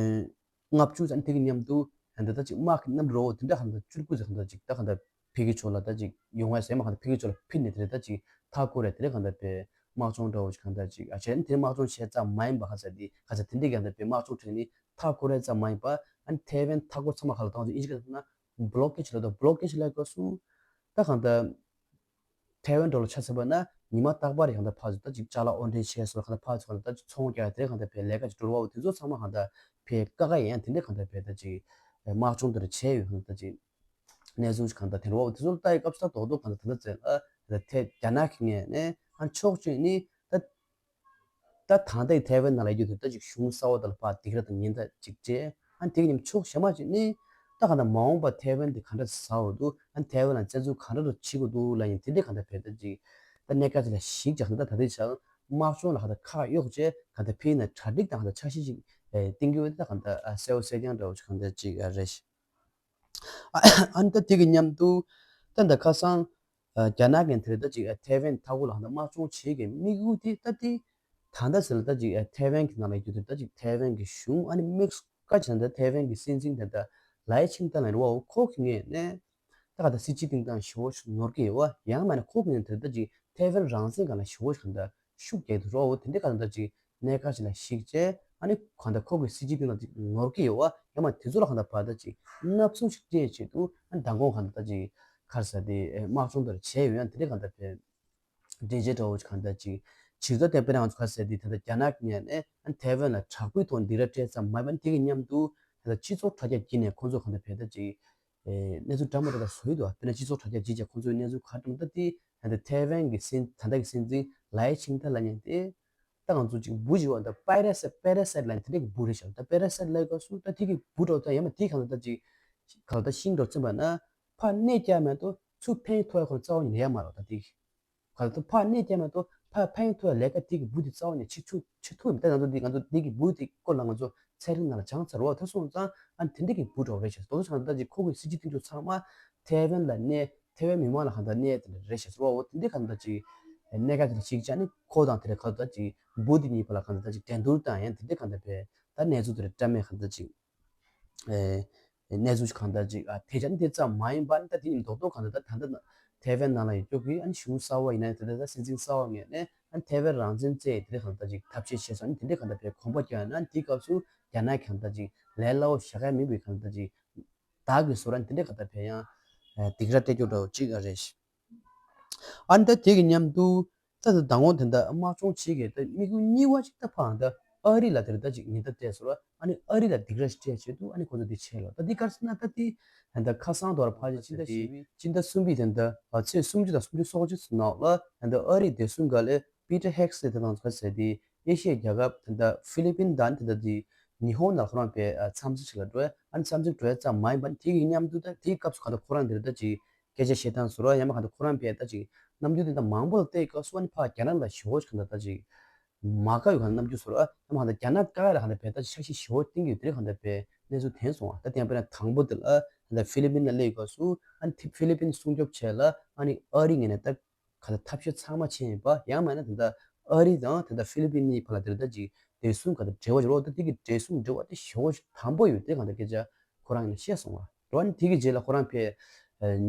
ལྔ་བཅུ་ཙམ་དེ་གི་མཉམ་དུ་ད་ལྟ་ཅིག་དམག་གི་གནམ་གྲུ་འོ་དེ་འདྲ་གང་ལྟར་བཅུ་དགུ་ཙམ་གང་ལྟར་ཅིག་ད་གང་ལྟར་ཕ་གི་ཕྱོགས་ལ་ད་ཅིག་ཡོང་བ་ཟེར་མ་གང་ལྟར་ཕ་གི་ཕྱོགས་ལ་ཕུད་ནས་དེ་ད་ཅིག་མཐའ་འཁོར་རེད། དེ་རིང་གང་ལྟར་བའི་དམག་སྦྱོང་འདྲ་བོ་ཅིག་གང་ལྟར་ཅིག་ཨ་བྱས། ཨ་ནི་དེ་རིང་དམག་སྦྱོང་བྱས་ཙམ་མ་ཡིན་པ་ཁ་ཚ་འདི་ཁ་ཚ་དེ་འདྲའི་གང་ལྟར་བའི་དམག་སྦྱོང་ཁྲོད་ནས་མཐའ་འཁོར་རེད་ཙམ་མ་ཡིན་པ། ཨ་ནི་ཐའེ་ཝན་མཐའ་འཁོར་ཚང་མ་གང་ལ་དང་ཚོ་ཨིན་ཇི་སྐད་ན་བྷི་ལོ་ཀེ་ཇི་ལབ་འདུག་བྷི་ལོ་ཀེ་ཇི་ལབ་སྐབས་སུ་ད་གང་ལྟར་ཐའེ་ཝན་འགྲོ་ལ་ཆ་ཚ་བ་ན་ཉི་མ་རྟག་པར་གང་ལྟར་ཕར་ཚུར་ད་ཅིག་ཅ་ལག་དབོར་འདྲེན་བྱས་སོང་། གང་ལྟར་ཕར་ཚུར་གང་ལྟར་ད་ཅིག་ཚོང་རྒྱག་དེ་གང་ལྟར་བའི་ལས་ཀ་ཅིག་འགྲོ་བ་འོ་དེ་ཚོ་ཚང་མ་གང་ལྟར་བའི་དཀའ་ངལ་ཡང་དེ་འདྲ་གང་ལྟར་བའི་ད་ཅིག་དམག་སྦྱོང་དེ་འདྲ་བྱས་ཡོད། གང་ལྟར་ཅིག་གནས་ཚུལ་ཞིག་གང་ལྟར་དེ་འདྲ་བ་འོ་དེ་ཚོ་ལ་ལྟ་ཡི་སྐབས་སུ་ད་རྡོག་རྡོག་གང་ལྟར་དེ་འདྲ་ཚེ་ལ་ད་ཐེ་རྒྱ་ནག་གི་ངོས་ནས་ཨ་ཕྱོགས་གཅིག་ནི་ད་ད་ད་ལྟའི་ཐའེ་ཝན་ནང་ལ་ཡོད་དུས་ད་ཅིག་གཞུང་གསར་བ་དང་ལ་ཕར་སྡིགས་ར་དང་ཉེན་བརྡ་ཅིག་བྱས། ཨ་དེ་གི་ཉིན་ཕྱོགས་གཞན་མ་ཅིག་ནི་ད་གང་ལྟར་མ་འོངས་པ་ཐའེ་ཝན་དེ་ག་འདྲ་ཟ་འོ་འདུག་ཨ་ཐའེ་ཝན་ལ་བཙན་འཛུལ་ག་འདྲ་རུ་བྱེད་དགོས་འདུག་ལབ་ཡིན། དེ་འདྲའི་གང་ལྟར་བས་ད་ཅིག་ད་གནད་འགག་ཅིག་ལ་གཞིགས་ཀྱང་ད་ད་ལྟའི་ཆར་དམག་སྦྱོང་ལ་གང་ལྟར་ཁག་གཡོགས་བྱས་གང་ལྟར་ཕའི་ན་གྲ་སྒྲིག་དང་གང་ལྟར་འཆར་གཞི་ཅིག་བཏིང་གི་ཡོད། ད་གང་ལྟར་གསལ་བོ་གསལ་རྐྱང་འདྲ་བོ་ཅིག་གང་ལྟར་ཅིག་རེད། ཨ་ནི་ད་དེ་གི་མཉམ་དུ་ད་ད་ཁ་སང་རྒྱ་ནག་གིས་དེར་ད་ཅིག་ཐའེ་ཝན་མཐའ་འཁོར་ལ་གང་ལྟར་དམག་སྦྱོང་བྱེད་ཀྱི་དམིགས་ཡུལ་དེ་ད་དེ་ད་ལྟ་ཟེར་ལ་ད་ཅིག་ཐའེ་ཝན་གྱི་ནང་ལ་ཡོད་དུས་ད་ཅིག་ཐའེ་ཝན་གྱི་གཞུང་ཨ་ནི་དམིགས་བཀར་བྱས་ན་ད་ཐའེ་ཝན་གྱི་སྲིད་འཛིན་ད་ད་ལའེ་ཆིང་ཏན་ལ་རེད་བ། ཁོ་གི་ངོས་ནས་ད་ག་ད་སྲིད་སྤྱི་སྟེང་དང་ཞེ་བོ་ཞིག་ནོར་གྱི་ཡོད་བ། ཡང་མིན་ན་ཁོ་གི་ངོས་ནས་དེར་ད་ཅིག་ཐའེ་ཝན་རང་བཙན་སྒང་ལ་ཞེ་བོ་ཞིག་གང་ལྟར་ཤུགས་རྒྱག་ཏུ་རོགས་འོ་དེ་འདྲའི་གང་ལྟར་ཅིག་གནད་འགག་ཅིག་ལ་གཞིགས་བྱས་ཨ་ནི་གང་ལྟར་ཁོ་གི་སྲིད་སྤྱི་སྟེང་ལ་ཅིག་ནོར་གྱི་ཡོད་བ། ཡང་མ་དེ་ཚོ་ལ་གང་ལྟར་བར་ད་ཅིག་མནར་གསོ་ཞིག་སྤྲད་ཆེད་དུ་ཨ་མདང་དགོང་གང་ལྟར་ད་ཅིག་ག་རེ་ཟེར་དེ་དམག་སྦྱོང་དེར་བྱས་ཡོད། ཡང་དེ་འདྲའི་གང་ལྟར་བས་འགྲེལ་བཤད་འདྲ་བོ་ཅིག་གང་ལྟར་ཅིག་བྱེད་ད་དེ་དཔེར་ན་ང་ཚོ་ག་རེ་ཟེར་དེ་ད་ལྟ་རྒྱ་ནག་གི་ངོས་ནས་ཨ་ཐའེ་ཝན་ལ་དྲག་པོའི་ཐོག་སྡིགས་ར་སྤྲད་ཙམ་མ་ཡིན་པ་དེ་གི་མཉམ་དུ་ད་ལྟ་སྤྱི་ཚོགས་དྲ་རྒྱ་བརྒྱུད་ནས་ཁོང་ཚོ་གང་ལྟར་བས་ད་ཅིག་གནས་ཚུལ་འདྲ་མི་འདྲ་དག་བཟོ་ཡི་འདུག་དཔེར་ན་སྤྱི་ཚོགས་དྲ་རྒྱ་བརྒྱུད་བྱས་ཁོང་ཚོའི་གནས་ཚུལ་ག་འདྲ་མི་འདྲ་དེ་ད་ལྟ་ཐའེ་ཝན་གྱི་སྲིད་ད་ལྟ་གི་སྲིད་འཛིན་ལའེ་ཆིང་ཏན་ལབ་མཁན་དེ་ད་ང་ཚོ་ཅིག་འབུ་ཅིག་ཡོད་ད་པེ་ར་སའི་པེ་ར་སའིཊ་ལབ་མཁན་དེ་འདྲ་གི་འབུ་རེད་ཤག་ད་པེ་ར་སའིཊ་ལབ་སྐབས་སུ་ད་དེ་གི་འབུ་འདྲ་བོ་ད་ཡང་མ་དེ་གང་ལ་ད་ཅིག་གང་ལ་ད་ཤིང་འདྲ་བོ་ཚིམ་པ་ན་ཕར་གནས་རྒྱག་མེད་དོ་ཚུར་ཕན་ཐོགས་ཡ་ཁོ་རྩ་བ་ཉིད་ནས་ཡ་མ་རེད། ད་དེ་གི་ག་ལ་ད་ཕར་གནས་རྒྱག་མ་གཏོགས་ཕར་ཕན་ཐོགས་ལས་ཀ་དེ་གི་འབུ་དེ་རྩ་བ་ནས་ཆེ་ཆུ་ཆེ་ཐུབ་མི་ད་ང་ཚོ་འདི་ང་ཚོ་འདི་གི་འབུ་དེ་སྐོར་ལ་ང་ཚོ་ཚན་རིག་ནང་ལ་སྦྱངས་ཚར་བ་ད་སོང་ཙང་ཨ་དེ་འདྲ་གི་འབུ་འདྲ་བོ་རེད་ཤག་དོ་དོ་ཆང་ད་ཅིག་ཁོ་གི་སྲིད་སྤྱི་དེ་ཚོ་ཚང་མ་ཐའེ་ཝན་ལ་གནས་ཐའེ་ཝན་མི་མང་ལ་གང་ད་གནས་དེ་འདྲ་རེད་ཤག་ཟེར་བ་འོ་དེ་འདྲ་གང་ད་ཅིག་གནད་འགག་དེ་འདྲ་ཞིག་ཅང་ནི་ཁོ་དང་དེ་འདྲ་གང་ད་ཅིག་འབུ་དེ་གཉིས་བར་ལ་གང་ད་ཅིག་འགྲན་བསྡུར་དང་ཡང་དེ་འདྲ་གང་ད་བས་ད་གནས་ཚུལ་དེ་འདྲ་བཀྲམ་མེད་གང་ད་ཅིག་ཨེ་གནས་ཚུལ་ཞིག་གང་ལྟར་ཅིག་ཨ་དེ་ཅང་དེ་ཙམ་མ་ཡིན་པར་ད་དེ་ཡིན་མདོག་མདོག་གང་ལྟར་ད་ད་ལྟ་ཐའེ་ཝན་ནང་ལ་ཡོད་རྒྱུ་གི་ཨ་ནི་གཞུང་གསར་བ་ཡིན་ན་ད་ལྟ་ད་སྲིད་འཛིན་གསར་བ་ངོས་ནས་ཨ་ནི་ཐའེ་ཝན་རང་བཙན་བཙལ་དེ་འདྲ་གང་ལྟར་ཅིག་ཐབས་ཤེས་བྱས་སོང་། ཨ་ནི་དེ་འདྲ་གང་ལྟར་བས་གོམ་པ་རྒྱག་ན་དེའི་སྐབས་སུ་རྒྱ་ནག་གང་ལྟར་ཅིག་ལས་སླ་བོ་བཞག་ཡ་མིན་པའི་གང་ལྟར་ཅིག་བདག་གི་བཟོ་ར་དེ་འདྲ་གང་ལྟར་བས་ཡང་ཨ་སྡིགས་ར་སྤྲད་རྒྱུ་འདྲ་བོ་ཅིག་ཨ་རེད། ཨ་ནི་ད་དེ་གི་མཉམ་དུ་ད་ད་མདང་དགོང་དེ་འདྲ་དམག་སྦྱོང་བྱེད་ཀྱི་ད་དམིགས་ཡུལ་གཉིས་པ་ཅིག་ད་ཕར་ད་ཨ་རི་ལ་དེར་ད་ཅིག་ཉེན་བརྡ་སྤྲད་སོང་ར། ཨ་ནི་ཨ་རི་ལ་སྡིགས་ར་ཞིག་སྤྲད་ཆེད་དུ་ཨ་ནི་ཁོ་ཚོ་འདི་བྱས་ལ། ད་འདི་ག་རེ་ཟེར་ན་ད་འདི་ད་ཁ་སང་དོ་ར་ཕལ་ཆེར་ཕྱི་ཟླ་བཞི་པའི་ཕྱི་ཟླ་གསུམ་པའི་དེ་འདྲ་ཚེས་སུམ་ཅུ་དང་སུམ་ཅུ་སོ་གཅིག་ནང་ལ་ད་ཨ་རིའི་བདེ་སྲུང་སྒང་ལས་པི་ཊར་ཧེག་སི་དེ་དང་ཁ་ཟེར་དེ་ ཨེ་ཤི་ཡའི་རྒྱལ་ཁབ་ད་ལྟ་ཧྥི་ལི་པིན་དང་ད་ལྟ་དེ་ཉི་ཧོང་ནང་ཁོ་རང་དཔེ་འཚམས་གཟིགས་ལ་འགྲོ་ཡ། ཨ་ནི་འཚམས་གཟིགས་འགྲོ་ཡ་ཙམ་མ་ཡིན་པ་ནི་དེ་གི་མཉམ་དུ་ད་དེའི་སྐབས་སུ་གང་ལྟར་ཁོ་རང་དེར་ད་ཅིག་སྐད་ཆ་བཤད་སྟངས་བཟོ་ར་ཡང་མ་གང་ལྟར་ཁོ་རང་དཔེ་ད་ཅིག་རྣམ་འགྱུར་དེ་ད་མང་པོ་ལ་བལྟས་སྐབས་སུ་ཨ་ནི་ཕར་རྒྱ་ནག་ལ་ཞེ་པོ་ཅིག་གང་ལྟར་ད་ཅིག་མ་དགའ་བའི་གང་ལྟར་རྣམ་འགྱུར་བཟོ་ར། ཡང་མ་གང་ལྟར་རྒྱ་ནག་དཀའ་ལས་གང་ལྟར་དཔེ་ད་ཅིག་འཆར་གཞི་ཞེ་པོ་བཏིང་གི་ཡོད། དེ་རིགས་གང་ལྟར་དཔེ་གནས་ཚུལ་ཐོན་སོང་བ། ད་དེ་ཡང་དཔེར་ན་དང་པོ་དེ་ལ་ད་ལྟ་ཧྥི་ལི་པིན་ལ་སླེབས་སྐབས་སུ་ཨ་ནི་ཧྥི་ལི་པིན་སྲུང་སྐྱོབ་བྱས་ལ་ཨ་ནི་ཨ་རིའི་ངོས་ནས་ད་ག་ད་ཐབས་ཤེས་ཚང་མ་བྱས་ཡིན་པ། ཡང་མིན་ན་ད་ལྟ་ཨ་རི་དང་ད་ལྟ་ཧྥི་ལི་པིན་གཉིས་བར་ལ་དེར་ད་ཅིག་བདེ་སྲུང་ག་ད་འབྲེལ་བ་ཡོད་རོགས། ད་དེ་གི་བདེ་སྲུང་འབྲེལ་བ་དེ་ཞེ་པོ་ཞིག་དམ་པོ་ཡོད། དེ་གང་ལྟར་སྐད་ཆ་ཁོ་རང་ཡིན་ན་བཤད་སོང་བ་རོ། ཨ་ནི་དེ་གི་རྗེས་ལ་ཁོ་རང་ཕེ་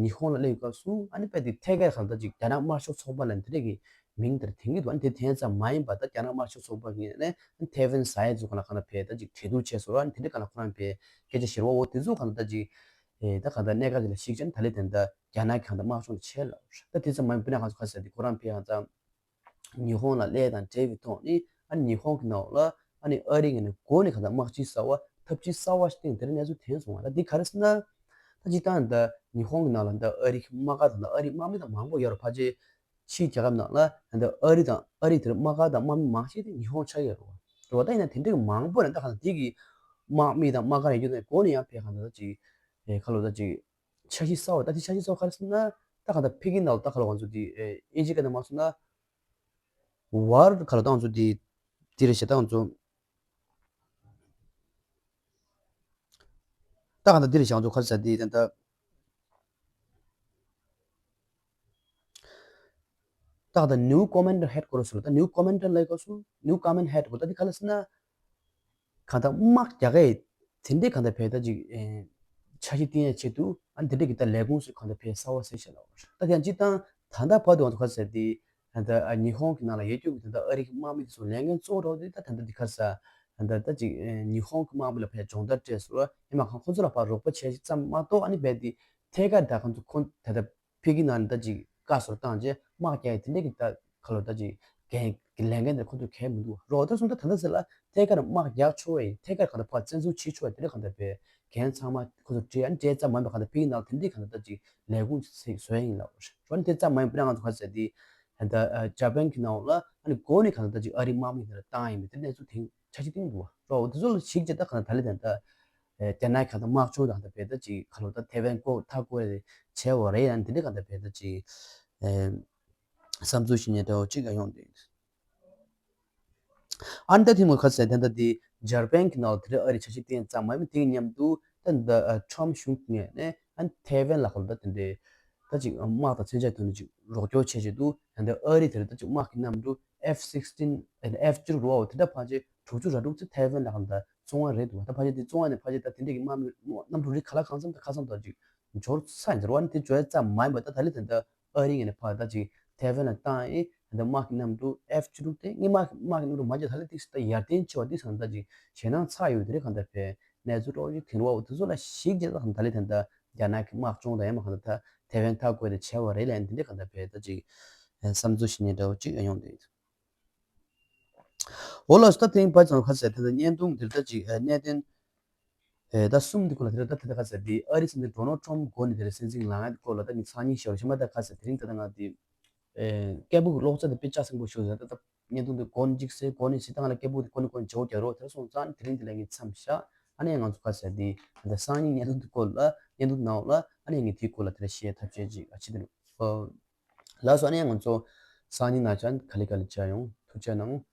ཉི་ཧོང་ལ་སླེབས་སྐབས་སུ་ཨ་ནི་དཔེ་དེ་ཐད་ཀར་གང་ལྟར་ཅིག་རྒྱ་ནག་དམར་ཤོག་ཚོགས་པ་ལ་དེ་འདྲས་ཀྱི་མིང་དེར་འཐེན་གྱི་འདུག་ཨ་ནི་དེ་འཐེན་ཙམ་མ་ཡིན་པ་ད་རྒྱ་ནག་དམར་ཤོག་ཚོགས་པ་གི་ནས་ཨ་ནི་ཐེ་ཝན་ཟ་ཡས་ཚོ་གང་ལ་གང་ལ་ཕེ་ད་ཅིག་གྲོས་བསྡུར་བྱས་སོང་ར། ཨ་ནི་དེ་འདྲས་གང་ལ་ཁོ་རང་ཕེ་སྐད་ཆ་བཤད་རོགས། དེ་ཚོ་གང་ལྟར་ད་ཅིག་ཨེ་ད་གང་ལྟར་གནད་འགག་དེ་ལ་གཞིགས་བྱས་ནས་ད་ལས་དེ་འདྲ་རྒྱ་ནག་གི་གང་ལྟར་དམག་སྦྱོང་དེ་བྱས་ལ། ད་དེ་ཙམ་མ་ཡིན་པ་ན་ང་ཚོ་ག་ཟེར་དེ་ཁོ་རང་ཕེ་ཡང་ཙམ་ཉི་ཧོང་ལ་སླེབས་དང་འབྲེལ་བའི་ཐོག་ནས་ཨ་ནི་ཉི་ཧོང་གི་ནང་ལ་ཨ་ནི་ཨ་རི་ངོས་ནས་འགོ་ནས་གང་ལྟར་དམག་སྤྱི་གསར་བ་ཐབས་ཇུས་གསར་བ་ཞིག་བཏིང་། དེ་རིང་གནས་ཚུལ་ཐོན་སོང་བ། ད་འདི་ག་རེ་ཟེར་ན། ད་སྤྱིར་བཏང་ད་ཉི་ཧོང་གི་ནང་ལ་ད་ཨ་རི་དམག་སྒར་དང་ད་ཨ་རི་དམག་མི་དང་མང་པོ་ཡོད་རེད། ཕལ་ཆེར་ཕྱིའི་རྒྱལ་ཁབ་ནང་ལ་ད་ཨ་རི་དང་ཨ་རི་དེར་དམག་སྒར་དང་དམག་མི་མང་ཤོས་དེ་ཉི་ཧོང་ཆགས་ཡོད་རེད་བ། རེད་བ། ད་ཡིན་ན་དེ་འདྲའི་མང་པོ་རེད། ད་གང་ལྟར་དེ་གི་དམག་མི་དང་དམག་སྒར་ཡོད་རྒྱུ་ནས་འགོ་ནས་ཡང་ཕེ་གང་ལྟར་ད་ཅིག་ཨེ་ཁ་ལོ་ད་ཅིག་འཆར་གཞི་གསར་བ། ད་དེ་འཆར་གཞི་གསར་བ་ག་རེ་ཟེར་ན། ད་གང་ལྟར་ཕ་གི་ནང་ལ་ད་ཁ་ལོ་ང་ཚོ་དེ་ཨེ་ཨིན་ཇི་སྐད་ནང་མ་སོང་ན་ཝར་ཁ་ལོ་ད་ང་ཚོ་དེ་དེ་རེད་ཤག་ད་ང་ཚོ་ད་གང་ལྟར་དེ་རེད་ཤག་ང་ཚོ་ག་རེ་ཟེར་དེ་ད་ད་ད་གང་ལྟར་new commander headquarters ལ་ད་new commander ལ་ཡོད་སྐབས་སུ་new command headquarters ད་དེ་ག་རེ་ཟེར་ན། གང་ལྟར་དམག་རྒྱག་གི་དེ་འདྲའི་གང་ལྟར་ཕེ་ད་ཅིག་ཨེ་འཆར་གཞི་བཏིང་ཡས་ཆེད་དུ་ཨ་ནི་དེ་འདྲའི་གི་ད་ལས་ཁུངས་སུ་གང་ལྟར་ཕེ་གསར་བ་ཟེར་བཤད་ལ། ད་ཡང་སྤྱིར་བཏང་ད་ལྟ་བར་དུ་ང་ཚོ་ག་ཟེར་དེ་ད་ལྟ་ཨ་ཉི་ཧོང་གི་ནང་ལ་ཡོད་རྒྱུ་གི་ད་ལྟ་ཨ་རི་གི་དམག་མི་དེ་ཚོ་ལས་འགན་གཙོ་བོ་རོགས་དེ་ད་ད་ལྟ་འདི་ག་ཟེར་ད་ལྟ་ད་ཅིག་ཨེ་ཉི་ཧོང་གི་དམག་མི་ལ་ཕེ་སྦྱོང་བརྡར་སྤྲད་སོང་ར། ཡིན་མ་གང་ཁོ་ཚོ་ལ་ཕར་རོགས་པ་བྱས་ཤིག་ཙམ་མ་གཏོགས་ཨ་ནི་རྦད་དེ་ཐད་ཀར་ད་ཁོ་ཚོ་ཁོ་ད་ལྟ་ཕ་གི་ནང་ད་ཅིག་བཀའ་ཟུར་བཏང་རྗེས་དམག་རྒྱག་ཡས་དེ་འདྲས་ཀྱི་ད་ཁ་ལོ་ད་ཅིག་འགན་གྱི་ལས་འགན་དེ་ཁོ་ཚོས་འཁྱེར་མི་འདུག་རོ། ད་སོང་ད་ད་ལྟ་ཟེར་ལ་ཐད་ཀར་དམག་རྒྱག་ཆོག་ཡས་ཐད་ཀར་གང་ལྟར་ཕར་བཙན་འཛུལ་བྱེད་ཆོག་ཡས་དེ་འདྲས་གང་ལྟར་བའི་འགན་ཚང་མ་ཁོ་ཚོ་སྤྲད་ཨ་ནི་སྤྲད་ཙམ་མ་ཡིན་པ་གང་ལྟར་ཕ་གི་ནང་ལ་དེ་འདྲས་གང་ལྟར་ད་ཅིག་ལས་ཁུངས་ཅིག་བཟོས་ཡིན་ལ། རོ་ནི་དེ་ཙམ་མ་ཡིན་པ་ང་ཚོ་ག་ཟེར་དེ་ད་ལྟ་ཇ་པན་གྱི་ནང་ལ་ཨ་ནི་འགོ་ནས་གང་ལྟར་ད་ཅིག་ཨ་རི་དམག་མི་དེ་ལ་བཏང་ཡིན་པའི་དེ་གནས་ཚུལ་དེ་འཆར་གཞི་བཏིང་འདུག་བ། རོ་དེ་ཚོ་ལ་གཞིགས་རྗེས་ད་གང་ལྟར་ད་ལས་དེ་ད། ཨེ་རྒྱ་ནག་གང་ལྟར་དམག་སྦྱོང་དང་ད་ཕེ་ད་ཅིག་ཁ་ལོ་ད་ཐེ་ཝན་ཀོ་ཐག་ཀོ་རེ་བྱས་བ་རེད། ཡང་འདི་འདྲ་གང་ལྟར་ཕེ་ད་ཅིག་ཨེ་བསམ་ཚུལ་ཞིག་ཉེ་འདྲ་བོ་ཅིག་ཡོང་འདུག་ཨ་ནི་ད་ཐེངས་མ་ཁ་ཟེར་ད་ད་འདི་འཇར་པན་གྱི་ནང་ལ་དེ་རིང་ཨ་རི་འཆར་གཞི་བཏིང་ཙམ་མ་ཡིན་པ་དེ་གི་མཉམ་དུ་ད་ད་ཨ་ཁྲམ་གཞུང་གི་ངོས་ནས་ཨ་ནི་ཐེ་ཝན་ལ་ཁ་ལོ་ད་དེ་འདྲའི་ད་ཅིག་དམག་དང་མཚོན་ཆ་ཐོག་ནས་ཅིག་རོགས་སྐྱོར་བྱེད་བཞིན་འདུག་ད་འདི་ཨ་རི་དེ་རིང་ད་ཅིག་དམག་གི་གནམ་གྲུ་ཨེཕ་སིགས་ཊིན་ཨེཕ་བཅུ་དྲུག་རོ་དེ་འདྲ་ཕལ་ཆེར་དྲུག་ཅུ་ར་དྲུག་ཙམ་ཐེ་ཝན་ལ་གང་ལྟར་བཙོང་བ་རེད་འདུག་ད་ཕལ་ཆེར་དེ་བཙོང་བ་ནས་ཕལ་ཆེར་ད་དེ་འདྲས་ཀྱི་དམག་མི་གནམ་གྲུ་རིགས་ག་ལ་གང་འཚམ་དང་ཁ་སང་དང་ཅིག་འབྱོར་ཚར་ཡིན་ཟེར་བ་ནི་དེ་འབྱོར་ཡ་ཙམ་མ་ཡིན་པ་ད་ད་ལི་དེ་འདྲ་ཨ་རི་ངོས་ནས་ཕར་ད་ཅིག་ཐེ་ཝན་ལ་བཏང་ཡིན། ད་དམག་གི་གནམ་གྲུ་ཨེཕ་བཅུ་དྲུག་དེ་ངའི་དམག་དམག་གི་གནམ་གྲུ་མ་བརྒྱབ་ད་ལི་ཏིག་ད་ཡར་ཐོན་ཆེ་བ་ཏིག་སང་ད་ཅིག་ཞེད་སྣང་ཚ་ཡོད་དེ་རེད། གང་ལྟར་ཕེ་གནས་ཚུལ་རོགས་ཅིག་དེ་རོགས་དེ་ཚོ་ལ་གཞིགས་རྗེས་ད་ད་ལི་དེ་འདྲ་རྒྱ་ནག་གི་དམག་སྦྱོང་དང་ཡང་མ་གང་ལྟར་ད་ཐེ་ཝན་ཐག་བཀོད་དེ་བྱས་བ་རེད་ལ་ཡང་དེ་འདྲས་གང་ལྟར་ཕེ་ད་ཅིག་བསམ་ཚུལ་ཞིག་ཉེ་འདྲ་བོ་ཅིག་ཡོང་འདུག་འོ་ལགས་སོ། ད་ཐེངས་པ་ཚང་ཁ་ཟེར་དེ་ཚོ་བརྙན་ཐུང་འདིར་ད་ཅིག་གནད་དོན་ད་གསུམ་འདི་སྐོར་ལ་དེ་ར་ད་དེ་ད་ཁ་ཟེར་འདི་ཨ་རི་སྲིད་འཛིན་ཌོ་ནལ་ཊམ་འགོ་ནས་དེ་ར་སྲིད་འཛིན་ལངས་ཡ་སྐོར་ལ་ད་ངས་སང་ཉིན་ཞོར་ཞིག་མ་ད་ཁ་ཟེར་དེ་རིང་ད་ད་ང་འདི་སྐད་འབོད་ཀློག་ཚད་དེ་དཔེ་ཆ་སེང་པོ་ཞིག་ཟེར་ད་ད་བརྙན་ཐུང་འདི་འགོ་ནས་ཅིག་ཟེར་འགོ་ནས་ཟེར་ད་ང་ལ་སྐད་འབོད་འདི་འགོ་ནས་འགོ་ནས་བརྗེ་བོ་རྒྱག་རོགས་དེ་ར་སོང་ཙང་དེ་རིང་འདི་ལ་ངས་མཚམས་བཞག་ཨ་ནི་ང་ཚོ་ཁ་ཟེར་འདི་ད་སང་ཉིན་བརྙན་ཐུང་འདི་སྐོར་ལ་བརྙན་ཐུང་ནང་ལ་ཨ་ནི་ངས་དེའི་སྐོར་ལ་དེ་ར་བཤད་ཐབས་བྱེད་ཅིག་ཨ་ཕྱི་དེ་རུ། ལགས་སོ། ཨ་ནི་ང་ཚོ་སང་ཉིན་ནང་ཆ་ག་ལེ་ག་ལེ་བྱ་ཡོང་། ཐུགས་རྗེ་གནང་།